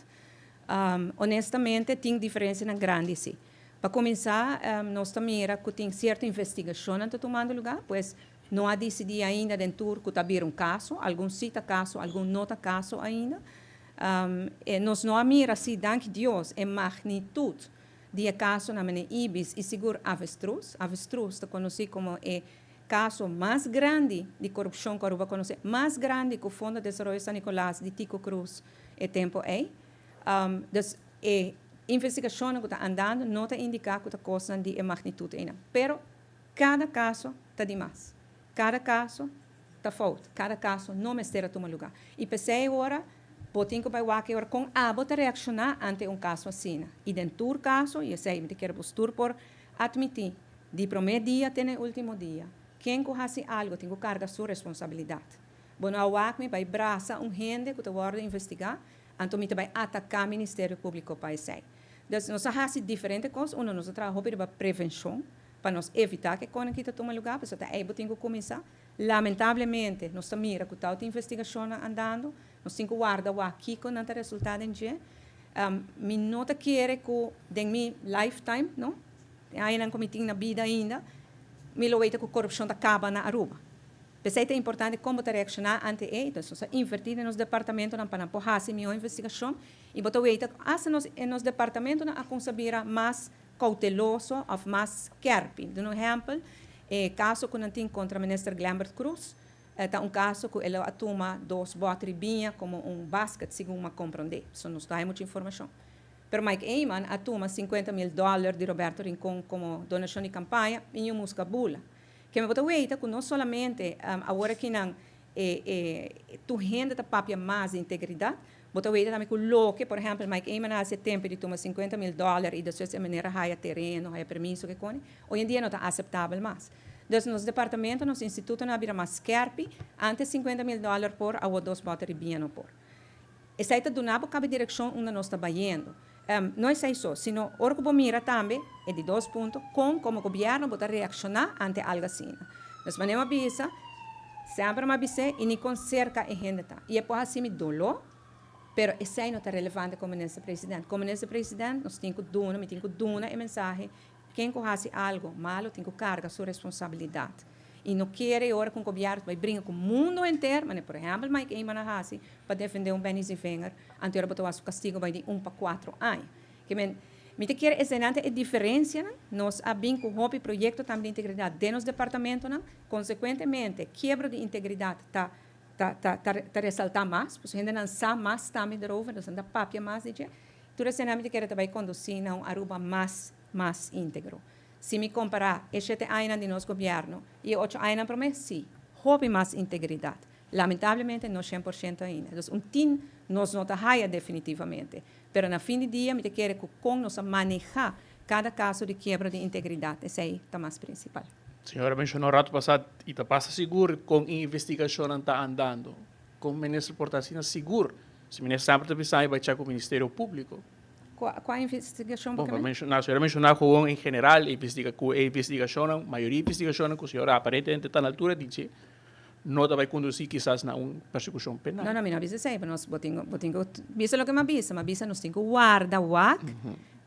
Honestamente, tin diferencianan grandi si. Pa cuminsa, nos ta mira cu tin cierto investigacionnan ta tumando lugar, pues no a dicidi ainda den tur cu ta bira un caso, algun si ta caso, algun no ta caso ainda. E nos no a mira si, danki Dios, e magnitud di e kasonan mene Ibis i sigur Avestruz. Avestruz ta konosí komo e kaso mas grandi di korupshon ku Aruba konosé, mas grandi ku Fondo Desaroyo San Nicolas di Tico Cruz e tempu ei. Dus e investigashonnan ku ta andando no ta indiká ku ta kosnan di e magnitud einan. Pero kada kaso ta di mas. Kada kaso ta fout. Kada kaso no mester a tuma lugá. I p'esei ora bo tin ku bai wak e ora kon abo ta reakshoná ante un kaso asina. I den tur kaso, i esei mi ta kere bos tur por atmití, di promé dia te na e último dia, ken ku hasi algu tin ku karga su responsabilidat. Bo no a wak mi bai brasa un hende ku ta wòrdu investigá, anto mi ta bai ataká Ministerio Públiko pa esei. Dus nos a hasi diferente kos, unda nos a traha hopi riba prevenshon, pa nos evitá ku e konan aki ta tuma lugá, pasobra ta ei bo tin ku kuminsá. Lamentablemente, nos ta mira ku tal tin investigashonnan andando, nos tin ku warda wak kiko nan ta resultá den dje. Mi no ta kere ku den mi lifetime, no, den añanan ku mi tin na bida ainda, mi lo weta ku korupshon ta kaba na Aruba. P'esei ta importante kon bo ta reakshoná ante e, entonces nos ta invertí den nos departamentonan pa nan por hasi mihó investigashon i bo ta weta ku asta nos e nos departamentonan a kumsa bira mas kouteloso òf mas skèrpi. Duna un ehèmpel, e kaso ku nan tin kontra minister Glenbert Croes ta un kaso ku el a tuma dos bòter di biña komo un basket, segun m'a komprondé. So nos no hay mucho informashon. Pero Mike Eman a tuma 50 mil dòler di Roberto Rincon komo donashon di kampaña i niun muska bula. Ke mi bo ta weita ku no solamente awor aki nan e tur hende ta papia mas di integridat, bo ta weita tambe ku loke, por ehèmpel, Mike Eman a hasi e tempu di tuma 50 mil dòler i despues e manera haya tereno, haya permiso ke koni, hoy en dia no ta aseptabel mas. Dus nos departamento, nos instituto a bira mas skerpi, antes 50 mil dollar por, awor dos boter di biña no por. Esey ta duna bo caba direccion unda nos ta bayendo. No esey so, sino ora cu bo mira tambe, e di dos punto, con como gobierno bo ta reacciona ante algo asina. Nos manera bisa, semper m'a bis'e y ni con cerca e hende ta. Y e por haci mi dolo, pero esey no ta relevante como minister president. Como minister president, nos tin cu duna, mi tin cu duna e mensahe, ken cu haci algo malo tin cu carga su responsabilidad. Y no kier ora cu gobierno bay bringa cu mundo entero, maar por ehempel Mike Eman a haci, pa defende un Benny Sevinger, anto bo ta su castigo bay di 1 pa 4 aña. Kiermen, mi ta kere esey e diferencia, nos a bin cu hopi proyecto tambe di integridad den nos departamento, no? Consecuentemente, kiebro di integridad ta resalta mas, pasobra hende nan sa mas tambe erover, dus nan papia mas di dje. Tur esey mi ta kere tambe conduci na un Aruba mas integro. Si mi compara e 7 aña di nos gobierno y 8 aña prome, si, hopi mas integridad. Lamentablemente, no 100% ainda. Dus un 10 nos no ta haya definitivamente. Pero na fin di dia, mi ta kere cu con nos maneha cada caso di kiebro di integridad, esey ta mas principal. Señora menciona rato pasa y ta pasa sigur cu investigacion ta andando. Con minister por ta asina sigur. Si minister semper ta pensa bay check cu Ministerio Publico. Cua investigacion? Bon, menciona, señora menciona cu en general investiga cu investigacion, mayoria investigacion cu señora aparentemente ta na altura di no ta bay conduci kisas na un persecucion penal. No, no, mi no a bisa esey, nos bo tin bisa loke m'a bisa, m'a bisa nos tin cu warda wak.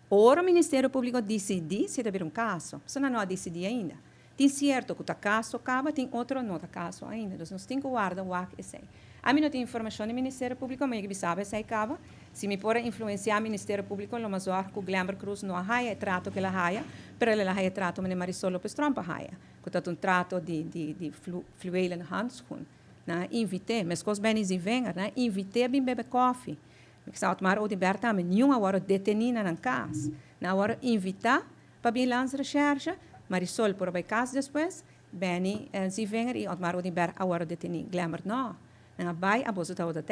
Ora Ministerio Publico dicidi si ta un caso. So no a dicidi ainda. Tin cierto cu ta caso caba, tin otro no ta caso ainda. Anto nos tin cu warda wak esey. Ami no tin informacion di Ministerio Publico, ma mi sa esey caba. Si mi por influencia Ministerio Publico, lo mas cu Glenbert Croes no haya trato cu el a haya, pero el a haya trato cu Marisol Lopez Tromp haya. Cu ta un trato di fluwelen handschoen. Nan a invit'e, mescos Benny Sevinger, nan a invit'e bin bebe koffie. Mi sa Otmar Oduber tambe, ningun a wordo deteni na cas. Nan a wordo invita pa bin Landsrecherche, Marisol por bay cas despues, Benny Sevinger y Otmar Oduber a wordo deteni. Glenbert no. Nan a bay abo ta otro.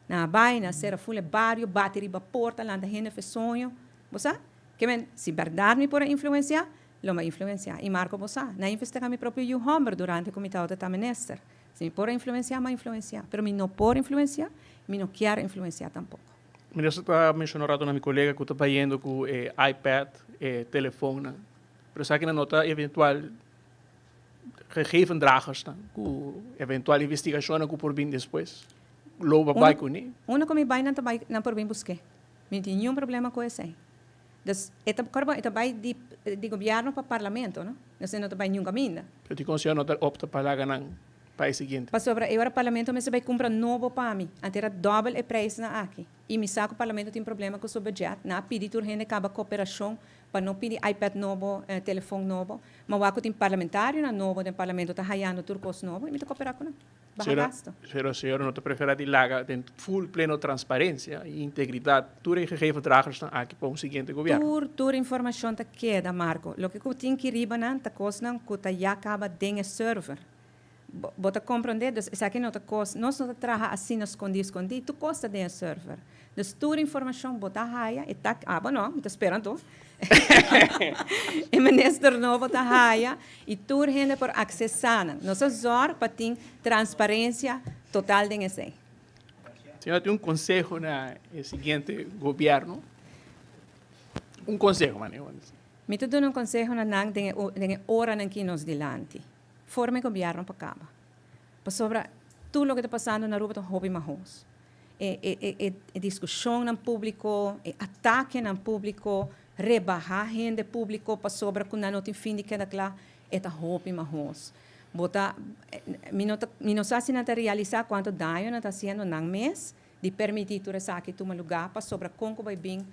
Nan a bay nan a sera full bario, bati riba porta, lanta hende for soño. Bo sa? Kiermen, si berdad mi por influencia, lo m'a influencia. Y Marco bo sa, nan a investiga mi propio yiu homber durante cu mi tabata minister. Si mi por influencia, m'a influencia. Pero mi no por influencia, mi no kier influencia tampoco. Minister ta menciona rato na mi colega cu ta bayendo cu iPad, telefon, pero sabi cu no ta eventual gegevendragers, cu eventual investigacion cu por bin despues. Lo bay cu ne. Unda cu mi bay nan bay nan por bin busc'e. Mi no tin ningun problema cu esey. Dus e ta corba e ta bay di gobierno pa parlamento, no? Dus no ta bay ningun caminda. Pero tin conseho no ta opta pa laga nan pa e siguiente. Pasobra e parlamento mester bay cumpra nobo pa mi. Anto era dobel e prijs na aki. Y mi sa cu parlamento tin problema cu su budget. Nan a pidi tur hende caba cooperacion pa no pidi iPad nobo, telefon nobo. Ma wak tin parlamentario na nobo den parlamento ta hayando tur cos nobo y mi ta coopera cu nan. Baha gasto. Pero señora no ta prefera di laga den full pleno transparencia y integridad tur e gegevendragers nan aki pa un siguiente gobierno. Tur informacion ta keda, Marco. Loke cu tin cu riba nan ta cos nan cu ta ya caba den e server. Bo ta comprende, dus esaki no ta cos, nos no ta traha asina scondi scondi, tur cos ta den e server. Dus tur informacion bo ta haya, e ta, ah, bueno, mi ta esperando. E minister nobo ta haya y tur hende por accesa nan. Nos a zorg pa tin transparencia total den esey. Señora tin un conseho na e siguiente gobierno? Un conseho, mane. Mi ta duna un conseho na nan den ora nan cu nos dilanti. Forma gobierno pa caba. Pasobra tur loke ta pasando na Aruba ta hopi mahos. E discusion na publico, e atake na publico, rebaha hende publico pasobra cu nan no tin fin di keda cla, e ta hopi mahos. Bota, mi no sa si nan ta realisa cuanto daño nan ta haciendo nan mes di permiti tur esaki tuma lugar pasobra con cu bay bin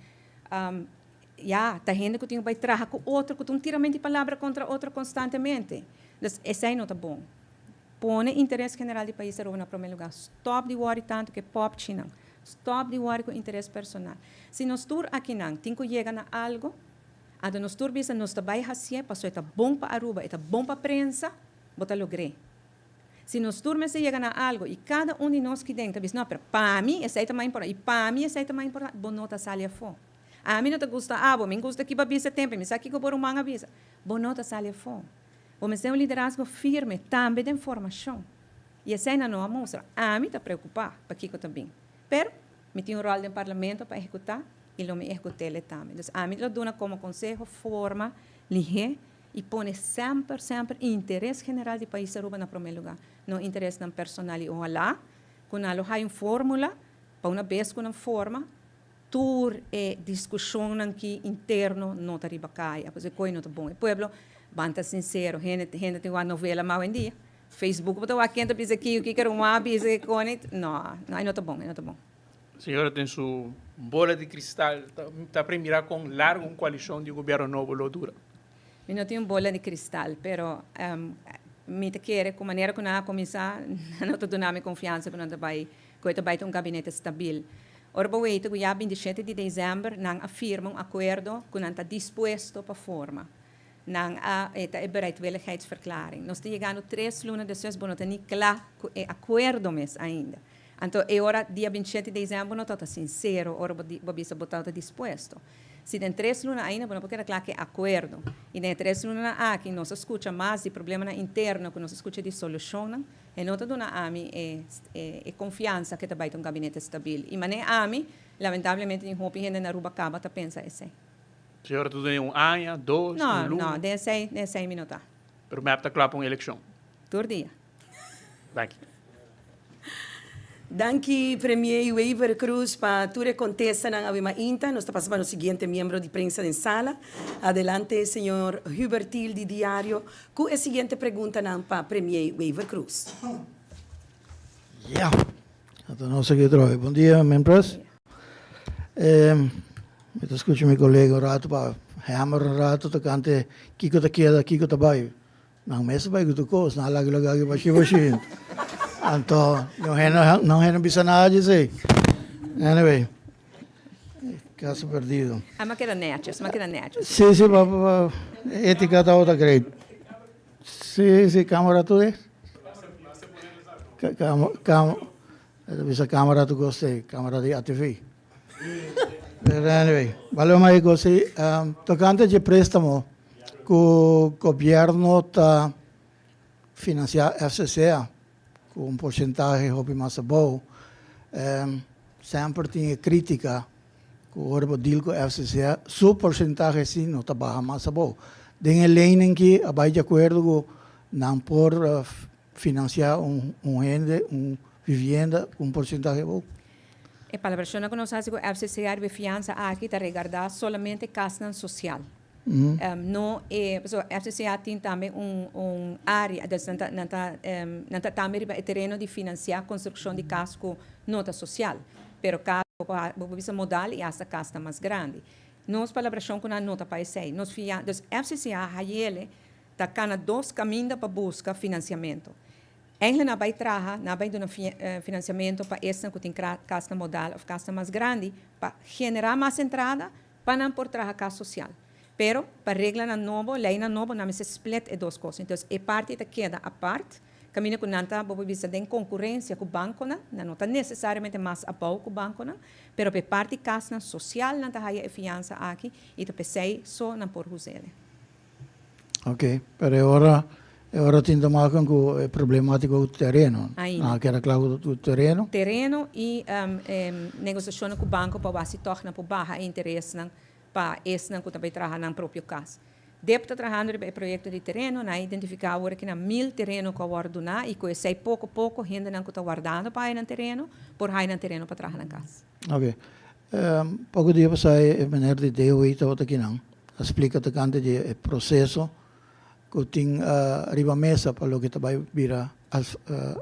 ya, ta hende cu tin bay traha cu otro, cu tin tiramento di palabra contra otro constantemente. Dus esey no ta bon. Pone interes general di pais Aruba na prome lugar. Stop di worry tanto cu popchi nan. Stop di worry cu interes personal. Si nos tur aki nan, tin cu yega na algo, anto nos tur bisa nos ta bay hacie, paso e ta bon pa Aruba, e ta bon pa prensa, bo ta logr'e. Si nos tur mester yega na algo y cada un di nos aki den ta bisa, no, pero pa mi esey ta mas importante, y pa mi esey ta mas importante, bo no ta sali afo. Ami no ta gusta abo, mi gusta cu bo a bisa tempo, mi sa cu bo ruman a bisa. Bo no ta sali afo. Bo mester un liderazgo firme tambe den formacion. Y esey nan no a mustra. Ami ta preocupa pakico ta bin. Pero mi tin un rol den Parlamento pa ehecuta y lo mi ehecutele tambe. Dus ami lo duna como conseho, forma lihe y pone semper, semper interes general di pais Aruba na prome lugar, no interesnan personal y ohala cu nan lo haya un formula pa una bes cu nan forma, tur e discusionnan ki interno no ta riba caya, pasobra e coy no ta bon. E pueblo, ban ta sincero, hende hende tin wak novela mas awendia, Facebook bo ta wak ken ta bisa kico, kico ruman a bisa, kico koni, no, no, e no ta bon, e no ta bon. Señora den su bola di cristal ta premira con largo un coalicion di gobierno nobo lo dura? Mi no tin un bola di cristal, pero mi ta kere cu manera cu nan a cuminsa, nan no ta duna mi confiansa cu nan ta bay, cu e ta bay ta un gabinete stabil. Ora bo weten cu ya 27 di december nan a firma un acuerdo cu nan ta dispuesto pa forma. Nan a, e ta e bereidwilligheidsverklaring. Nos ta yegando 3 luna despues, bo no ta ni cla cu e acuerdo mes ainda. Anto e ora dia 27 di december no tabata sincero ora bo bo bisa bo tabata dispuesto. Si den 3 luna ainda bo no por keda cla cu e acuerdo. Y den e 3 lunanan aki nos a scucha mas di problemanan interno cu nos a scucha di solucionnan, e no ta duna ami e e confiansa cu ta bay ta un gabinete stabil. Y manera ami, lamentablemente tin hopi hende na Aruba caba ta pensa esey. Señora, ta duna un aña, dos, No, un luna? no, den esey, den esey mi no ta. Pero MEP ta cla pa un eleccion? Tur dia. Danki. Danki Premier Wever Croes pa tur e contestanan awe mainta. Nos ta pasa pa nos siguiente miembro di prensa den sala. Adelante señor Hubert Thiel di Diario cu e siguiente preguntanan pa Premier Wever Croes. Ya, ata nos aki otra vez. Bon dia, men pres. Mi ta scucha mi colega un rato pa hammer un rato tocante kico ta keda, kico ta bay. Nan mes ta bai ku tur kos, nan a laga loke aki bashi bashi. Anto no hende no hende bisa nada di esei. Anyway, caso perdido. Ah, m'a keda netjes, m'a keda netjes. Sí, sí, pa, pa, ética tabata great. Sí, sí, camera tur e. Cam, cam, e ta bisa camera tur kos ei, camera di ATV. Pero anyway, bale mas e kos ei. Tocante dje préstamo ku gobierno ta financia FCCA ku un porcentahe hopi mas abou, semper tin e critica ku ora bo deal ku FCCA su porcentahe si no ta baha mas abou. Den e leynan ki a bai di acuerdo ku nan por financia un hende un vivienda ku un porcentahe abou. E palabrashonnan ku nos hasi ku FCCA riba e fiansa aki ta regardá solamente kasnan sosial. No e, pasobra FCCA tin tambe un un área, dus nan ta nan ta nan ta tambe riba e tereno di finansiá konstrukshon di kas ku no ta sosial, pero kas bo por bo por bisa modal i asta kasnan mas grandi. Nos palabrashon ku nan no ta pa esei. Nos fia, dus FCCA hayele ta kana dos kaminda pa buska finansiamentu. Eigenlijk nan a bai traha, nan a bai duna financiamento pa esnan cu tin casnan modal of casnan mas grandi pa genera mas entrada pa nan por traha cas social. Pero pa reglanan nobo, leynan nobo, nan mester split e dos cos. Entonces e parti ta keda apart, caminda cu nan ta, bo por bisa, den concurencia cu banconan, nan no ta necesariamente mas abou cu banconan, pero pa e parti casnan social nan ta haya e fiansa aki y ta p'esey so nan por huzele. Ok, pero e ora e ora tin te maken ku e problemátika ku tereno. Ainda. Nan a keda kla ku tereno. Tereno i negosiashonnan ku banko pa wak si tòg nan por baha e interesnan pa esnan ku ta bai traha nan propio kas. Dep ta trahando riba e proyekto di tereno, nan a identifiká awor aki nan 1000 tereno ku a wòrdu duná i ku esei poko poko hendenan ku ta wardando pa haya nan tereno por haya nan tereno pa traha nan kas. Ok. Poko dia pasá e meneer di DOE tabata akinan a splika tokante di e proseso ku tin riba mesa pa loke ta bai bira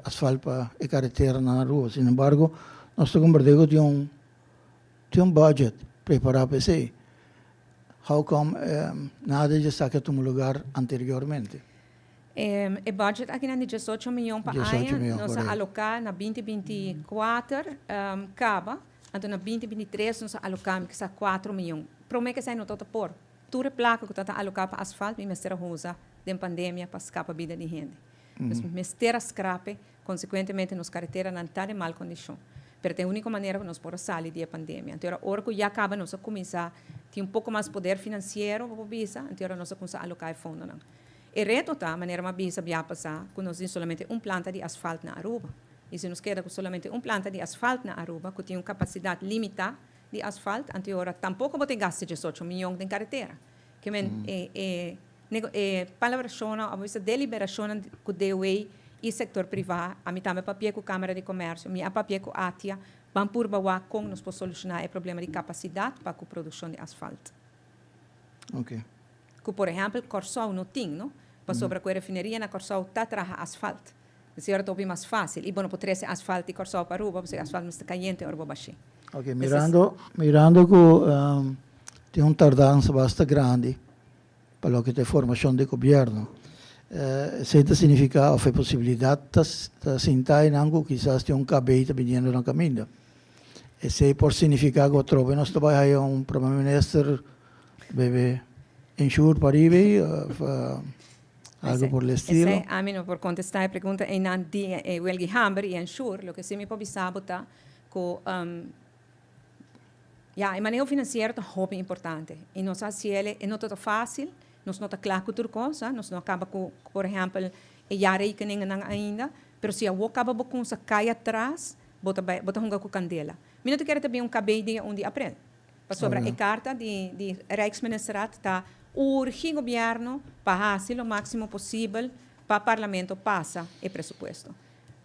asfalt pa e karetera na Aruba. Sin embargo, nos ta komprende ku tin un tin un budget prepará pa esei. How come nada di esaki a tuma lugar anteriormente? E budget akinan di 18 miyon pa aña nos a aloká na 2024 kaba, anto na 2023 nos a aloká mi kisa 4 miyon. Promé ke esei no tabata por. Tur e plaka ku tabata aloká pa asfalt mi mester a usa den pandemia pa skapa bida di hende. Dus mi mester a skrape, konsekuentemente nos kareteranan ta den mal kondishon. Pero ta e úniko manera ku nos por a sali di e pandemia. Anto ora ora ku ya kaba nos a kuminsá tin un poko mas poder finansiero, bo por bisa, anto ora nos a kuminsá aloká e fondonan. E reto ta, manera m'a bisa biaha pasa, cu nos tin solamente un planta di asfalt na Aruba. Y si nos keda cu solamente un planta di asfalt na Aruba, cu tin un capacidad limita di asfalt, anto ora tampoco bo ta gasta 18 miyon den caretera. Kiermen, e palabracion, of e deliberacion cu DOW y sector priva, ami tambe a papia cu Camara di Comercio, mi a papia cu ATIA, ban purba wak con nos por soluciona e problema di capacidad pa e produccion di asfalt. Cu, por ehempel, Corsou no tin, no? Pasobra cu e refineria na Corsou ta traha asfalt. Asina ta mas facil. Y bueno, por trece asfalt di Corsou pa Aruba, pasobra asfalt ta cayente ora bashi. Ok, mirando cu tin un tardansa basta grandi pa loke ta formacion di gobierno, esey ta significa of e posibilidad ta sinta cu kisas tin un KB ta bini na caminda. Esey por significa cu atrobe nos tambe haya un prome minister bebe insure pariba of algo por el estilo. Esey, ami no por contesta e pregunta ey nan di Wilgie Hamber y Ensure, loke si mi por bisa ta cu ja, e maneho financiero ta hopi importante. Y nos a haci'e, e no ta facil, nos no ta cla cu tur cos, nos no a caba cu, por ehempel, e jaarrekeningen nan ainda, pero si awor caba bo cuminsa cay atras, bo ta hunga cu candela. Mi no kier tambe un KB dia 1 di april. Pasobra e carta di Rijksministerraad ta urgi gobierno pa haci lo maximo posibel pa parlamento pasa e presupuesto.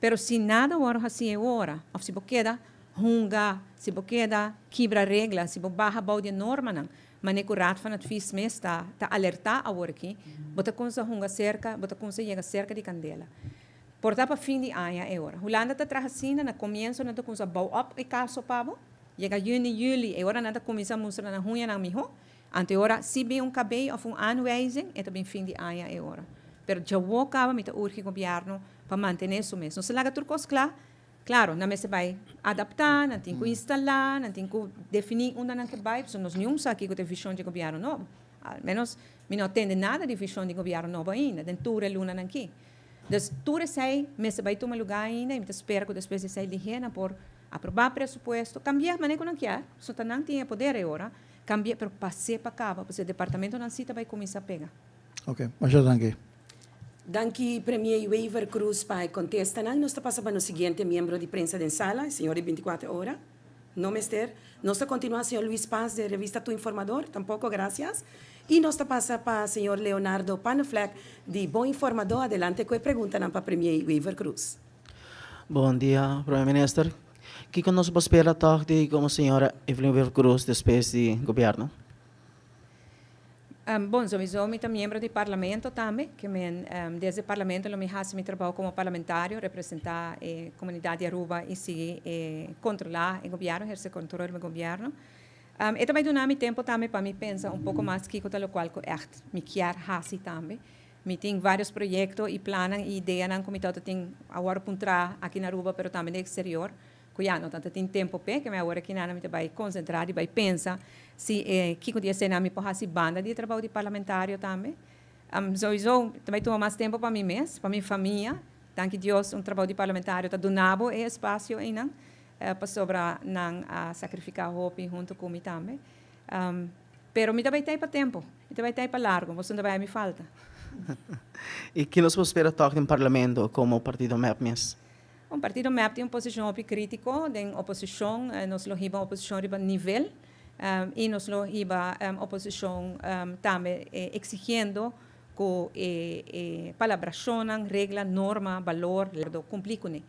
Pero si nada awor asina awor, of si bo keda hunga, si bo keda kibra regla, si bo baha bou di norma nan, manera cu Raad van Advies mes ta alerta awor aki, bo ta cuminsa hunga cerca, bo ta cuminsa yega cerca di candela. Por ta pa fin di aña e ora. Hulanda ta traha asina, na comienso nan ta cuminsa bouw op e caso pa bo. Yega juni, juli, e ora nan ta cuminsa mustra nan huña nan miho. Anto ora, si bin un KB of un aanwijzing, e ta bin fin di aña e ora. Pero awor caba mi ta urgi gobierno pa mantene su mes. Nos laga tur cos cla. Claro, nan mester bay adapta, nan tin cu instala, nan tin cu defini unda nan kier bay, so nos ningun sa kico ta e vision di gobierno nobo. Al menos mi no a tende nada di vision di gobierno nobo ainda, den tur e lunanan aki. Dus tur esey mester bay tuma luga ainda y mi ta spera cu despues di esey ligena por aproba presupuesto, cambia manera cu nan kier, so ta nan tin e poder e ora, cambia, pero pase pa caba, pasobra departamento nan si ta bay cuminsa pega. Ok, masha danki. Danki, Premier Wever Croes, pa contesta. Nos ta pasa pa e siguiente miembro di prensa den sala, señor di 24 Ora. No, mister. Nos ta continua, señor Luis Paz, di revista Tu Informador. Tampoco, gracias. Y nos ta pasa pa señor Leonardo Paneflek, di Bom Informador. Adelante cu e pregunta pa Premier Wever Croes. Bon dia, Prome Minister. Kico nos por spera toch di como señora Evelyn Wever Croes despues di gobierno? Bon, sowieso mi ta miembro di parlamento tambe, kiermen desde parlamento lo mi haci mi trabou como parlamentario, representa e comunidad di Aruba y sigui controla e gobierno, eherce control di gobierno. E tambe duna mi tempo tambe pa mi pensa un poco mas kico ta locual cu echt mi kier haci tambe. Mi tin varios proyecto y plan y idea cu mi tin awor puntra aki na Aruba, pero tambe den exterior, cu ya no tanto tin tempo p'e, kiermen awor aki nan mi bay concentra y bay pensa si kico di esey mi por haci banda di trabou di parlamentario tambe. Sowieso tambe tuma mas tempo pa mi mes, pa mi famia. Danki Dios, un trabou di parlamentario ta duna bo e espacio ey pasobra nan a sacrifica hopi hunto cu mi tambe. Pero mi tambe tin pa tempo, mi tambe tin pa largo, bo no bay mi falta. Y kico nos por spera toch den parlamento como partido MEP mes? Un partido MEP tin un posicion hopi critico, den oposicion, nos lo hiba oposicion riba nivel, y nos lo hiba oposicion tambe exigiendo cu palabracion, regla, norma, balor, cumpli cu ne.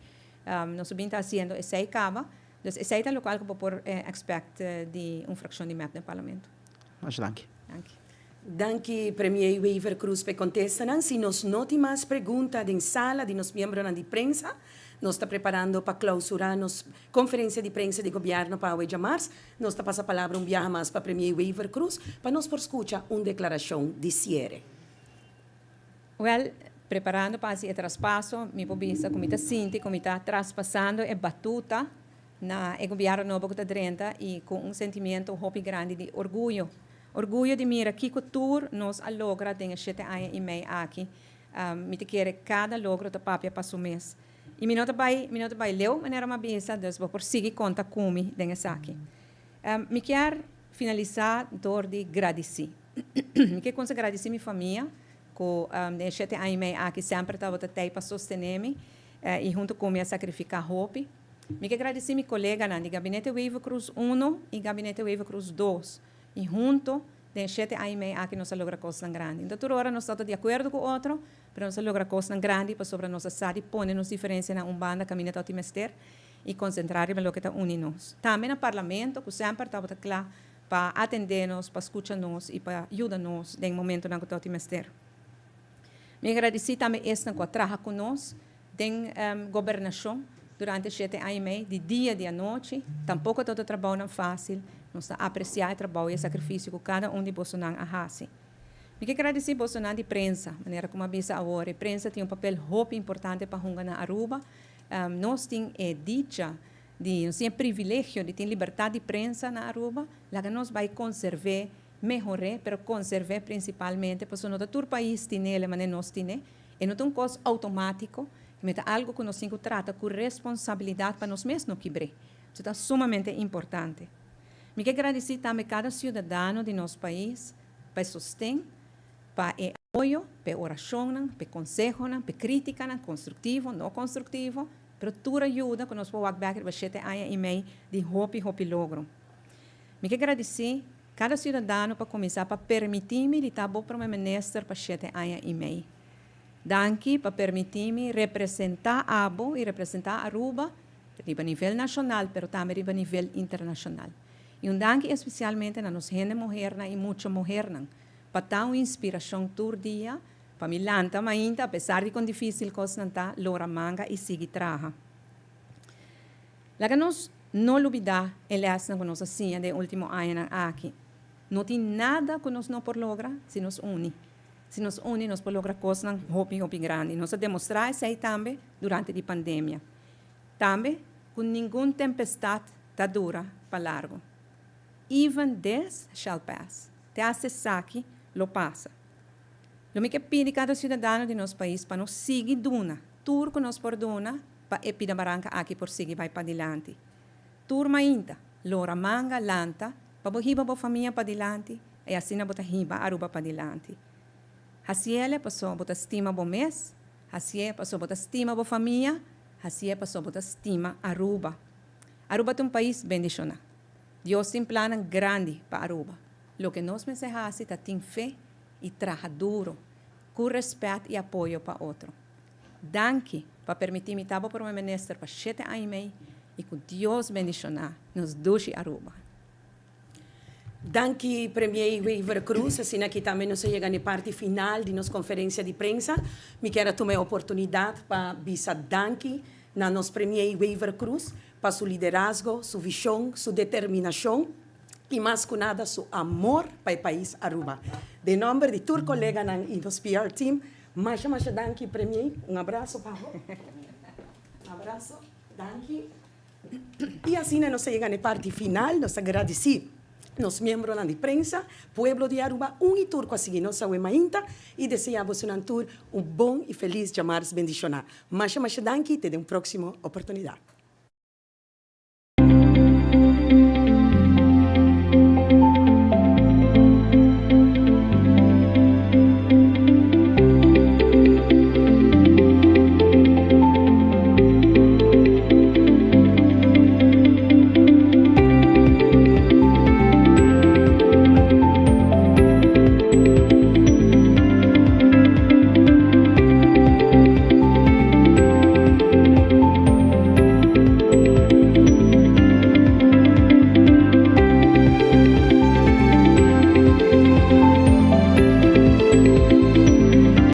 Nos ta haciendo esey caba, dus esey ta locual cu por expect di un fraccion di MEP den parlamento. Masha danki. Danki. Danki, Premier Wever Croes, pa contesta. Si nos no tin mas pregunta den sala di nos miembronan di prensa, nos ta preparando pa clausura nos conferencia di prensa di gobierno pa diamars. Nos ta pasa palabra un biaha mas pa Premier Wever Croes pa nos por scucha un declaracion di ciere. Well, preparando pa e traspaso, mi por bisa con ta sinti, con ta traspasando e batuta na e gobierno nobo cu ta drenta y cu un sentimento hopi grandi di orguyo. Orguyo di mira kico tur nos a logra den 7 aña y mey aki. Mi ta kere cada logro ta papia pa su mes. Y mi no ta bay, mi no ta bay leu, manera m'a bisa, dus bo por sigui conta cu mi den esaki. Mi kier finalisa door di gradici. Mi kier gradici mi famia. Ku den 7 aña i mei aki semper tabata tei pa sostené mi i huntu ku mi a sakrifiká hopi. Mi ke gradisí mi koleganan di Gabinete Wever-Croes 1 i Gabinete Wever-Croes 2. I huntu, den 7 aña i mei aki nos a logra kos grandi. Anto, tur ora nos ta di akuerdo ku otro, ma nos a logra kos grandi pasobra nos sa di pone nos diferensia na un banda kaminda ta mester i konsentrá riba loke ta uni nos. Tambe na parlamento, ku semper tabata kla pa atendé nos, pa skucha nos i pa yuda nos den momentonan ku ta mester. Mi ta gradisí tambe esnan ku a traha ku nos den gobernashon durante 7 aña i mei, di dia di anochi, tampoko tur trabou no fásil, nos ta apresiá e trabou i e sakrifisio ku kada un di boso a hasi. Mi ke gradisí boso di prensa, manera kon a bisa awor, e prensa tin un papel hopi importante pa hunga na Aruba. Nos tin e dicha di, nos tin e privilegio di tin libertat di prensa na Aruba, laga nos bai konserv'é, mehorá, pero konserv'é prinsipalmente, pasobra no ta tur pais tin e, ma nos tin, e no ta un kos outomátiko, ma ta algu ku nos tin ku trata ku responsabilidat pa nos mes no kibra. Esei ta sumamente importante. Mi ke gradisí tambe kada siudadano di nos pais pa sosten, pa apoyo, pa orashon, pa konseho, pa krítika, konstruktivo, no konstruktivo, pero tur ayudo ku nos por back 7 aña i mei di hopi hopi logro. Mi ke gradisí kada siudadano pa kuminsá pa permití mi di ta promé minister pa 7 aña i mei. Danki pa permití mi representá abo i representá Aruba na nivel nashonal, pero tambe na nivel internashonal. I un danki espesialmente na nos hende muhé i mucha muhé, pa ta un inspirashon tur dia, pa mi lanta ainda, apesar di kon difísil kos ta, lora manga i sigui traha. Laga nos no lubidá e lès ku nos a siña den último añanan aki. No tin nada ku nos no por logra si nos uni. Si nos uni, nos por logra kos hopi hopi grandi. Nos a demostrá esei tambe durante e pandemia. Tambe, ku ningun tempestat ta dura pa largu. Even this shall pass. Te hasta esaki lo pasa. Lo mi ke pidi kada siudadano di nos pais pa nos sigui duna, tur ku nos por duna, pa e pida baranka aki por sigui bai padilanti. Tur mainta, lora manga, lanta, pa bo hiba bo famia padilanti, i asina bo ta hiba Aruba padilanti. Hasiele paso bo ta stima bo mes, hasié paso bo ta stima bo famia, hasié paso bo ta stima Aruba. Aruba ta un pais bendishoná. Dios tin plan grandi pa Aruba. Loke nos mester hasi ta tin fe i traha duru, ku rèspèt i apoyo pa otro. Danki pa permití mi ta promé minister pa 7 aña i mei i ku Dios bendishoná nos dushi Aruba. Danki, Premier Wever Croes. Asina aki tambe nos a yega na parti final di nos konferensia di prensa. Mi ke tuma e oportunidat pa bisa danki na nos Premier Wever Croes pa su liderazgo, su vishon, su determinashon i mas ku nada su amor pa e pais Aruba. Den nòmber di tur kolega i nos PR team, masha masha danki, Premier. Un abraso, Pablo. Abraso. Danki. I asina nos a yega na parti final, nos ta gradisí nos miembronan di prensa, pueblo di Aruba, un i tur ku a sigui nos awe mainta i deseá boso tur un bon i felis djamars bendishoná. Masha masha danki, te un próksimo oportunidat.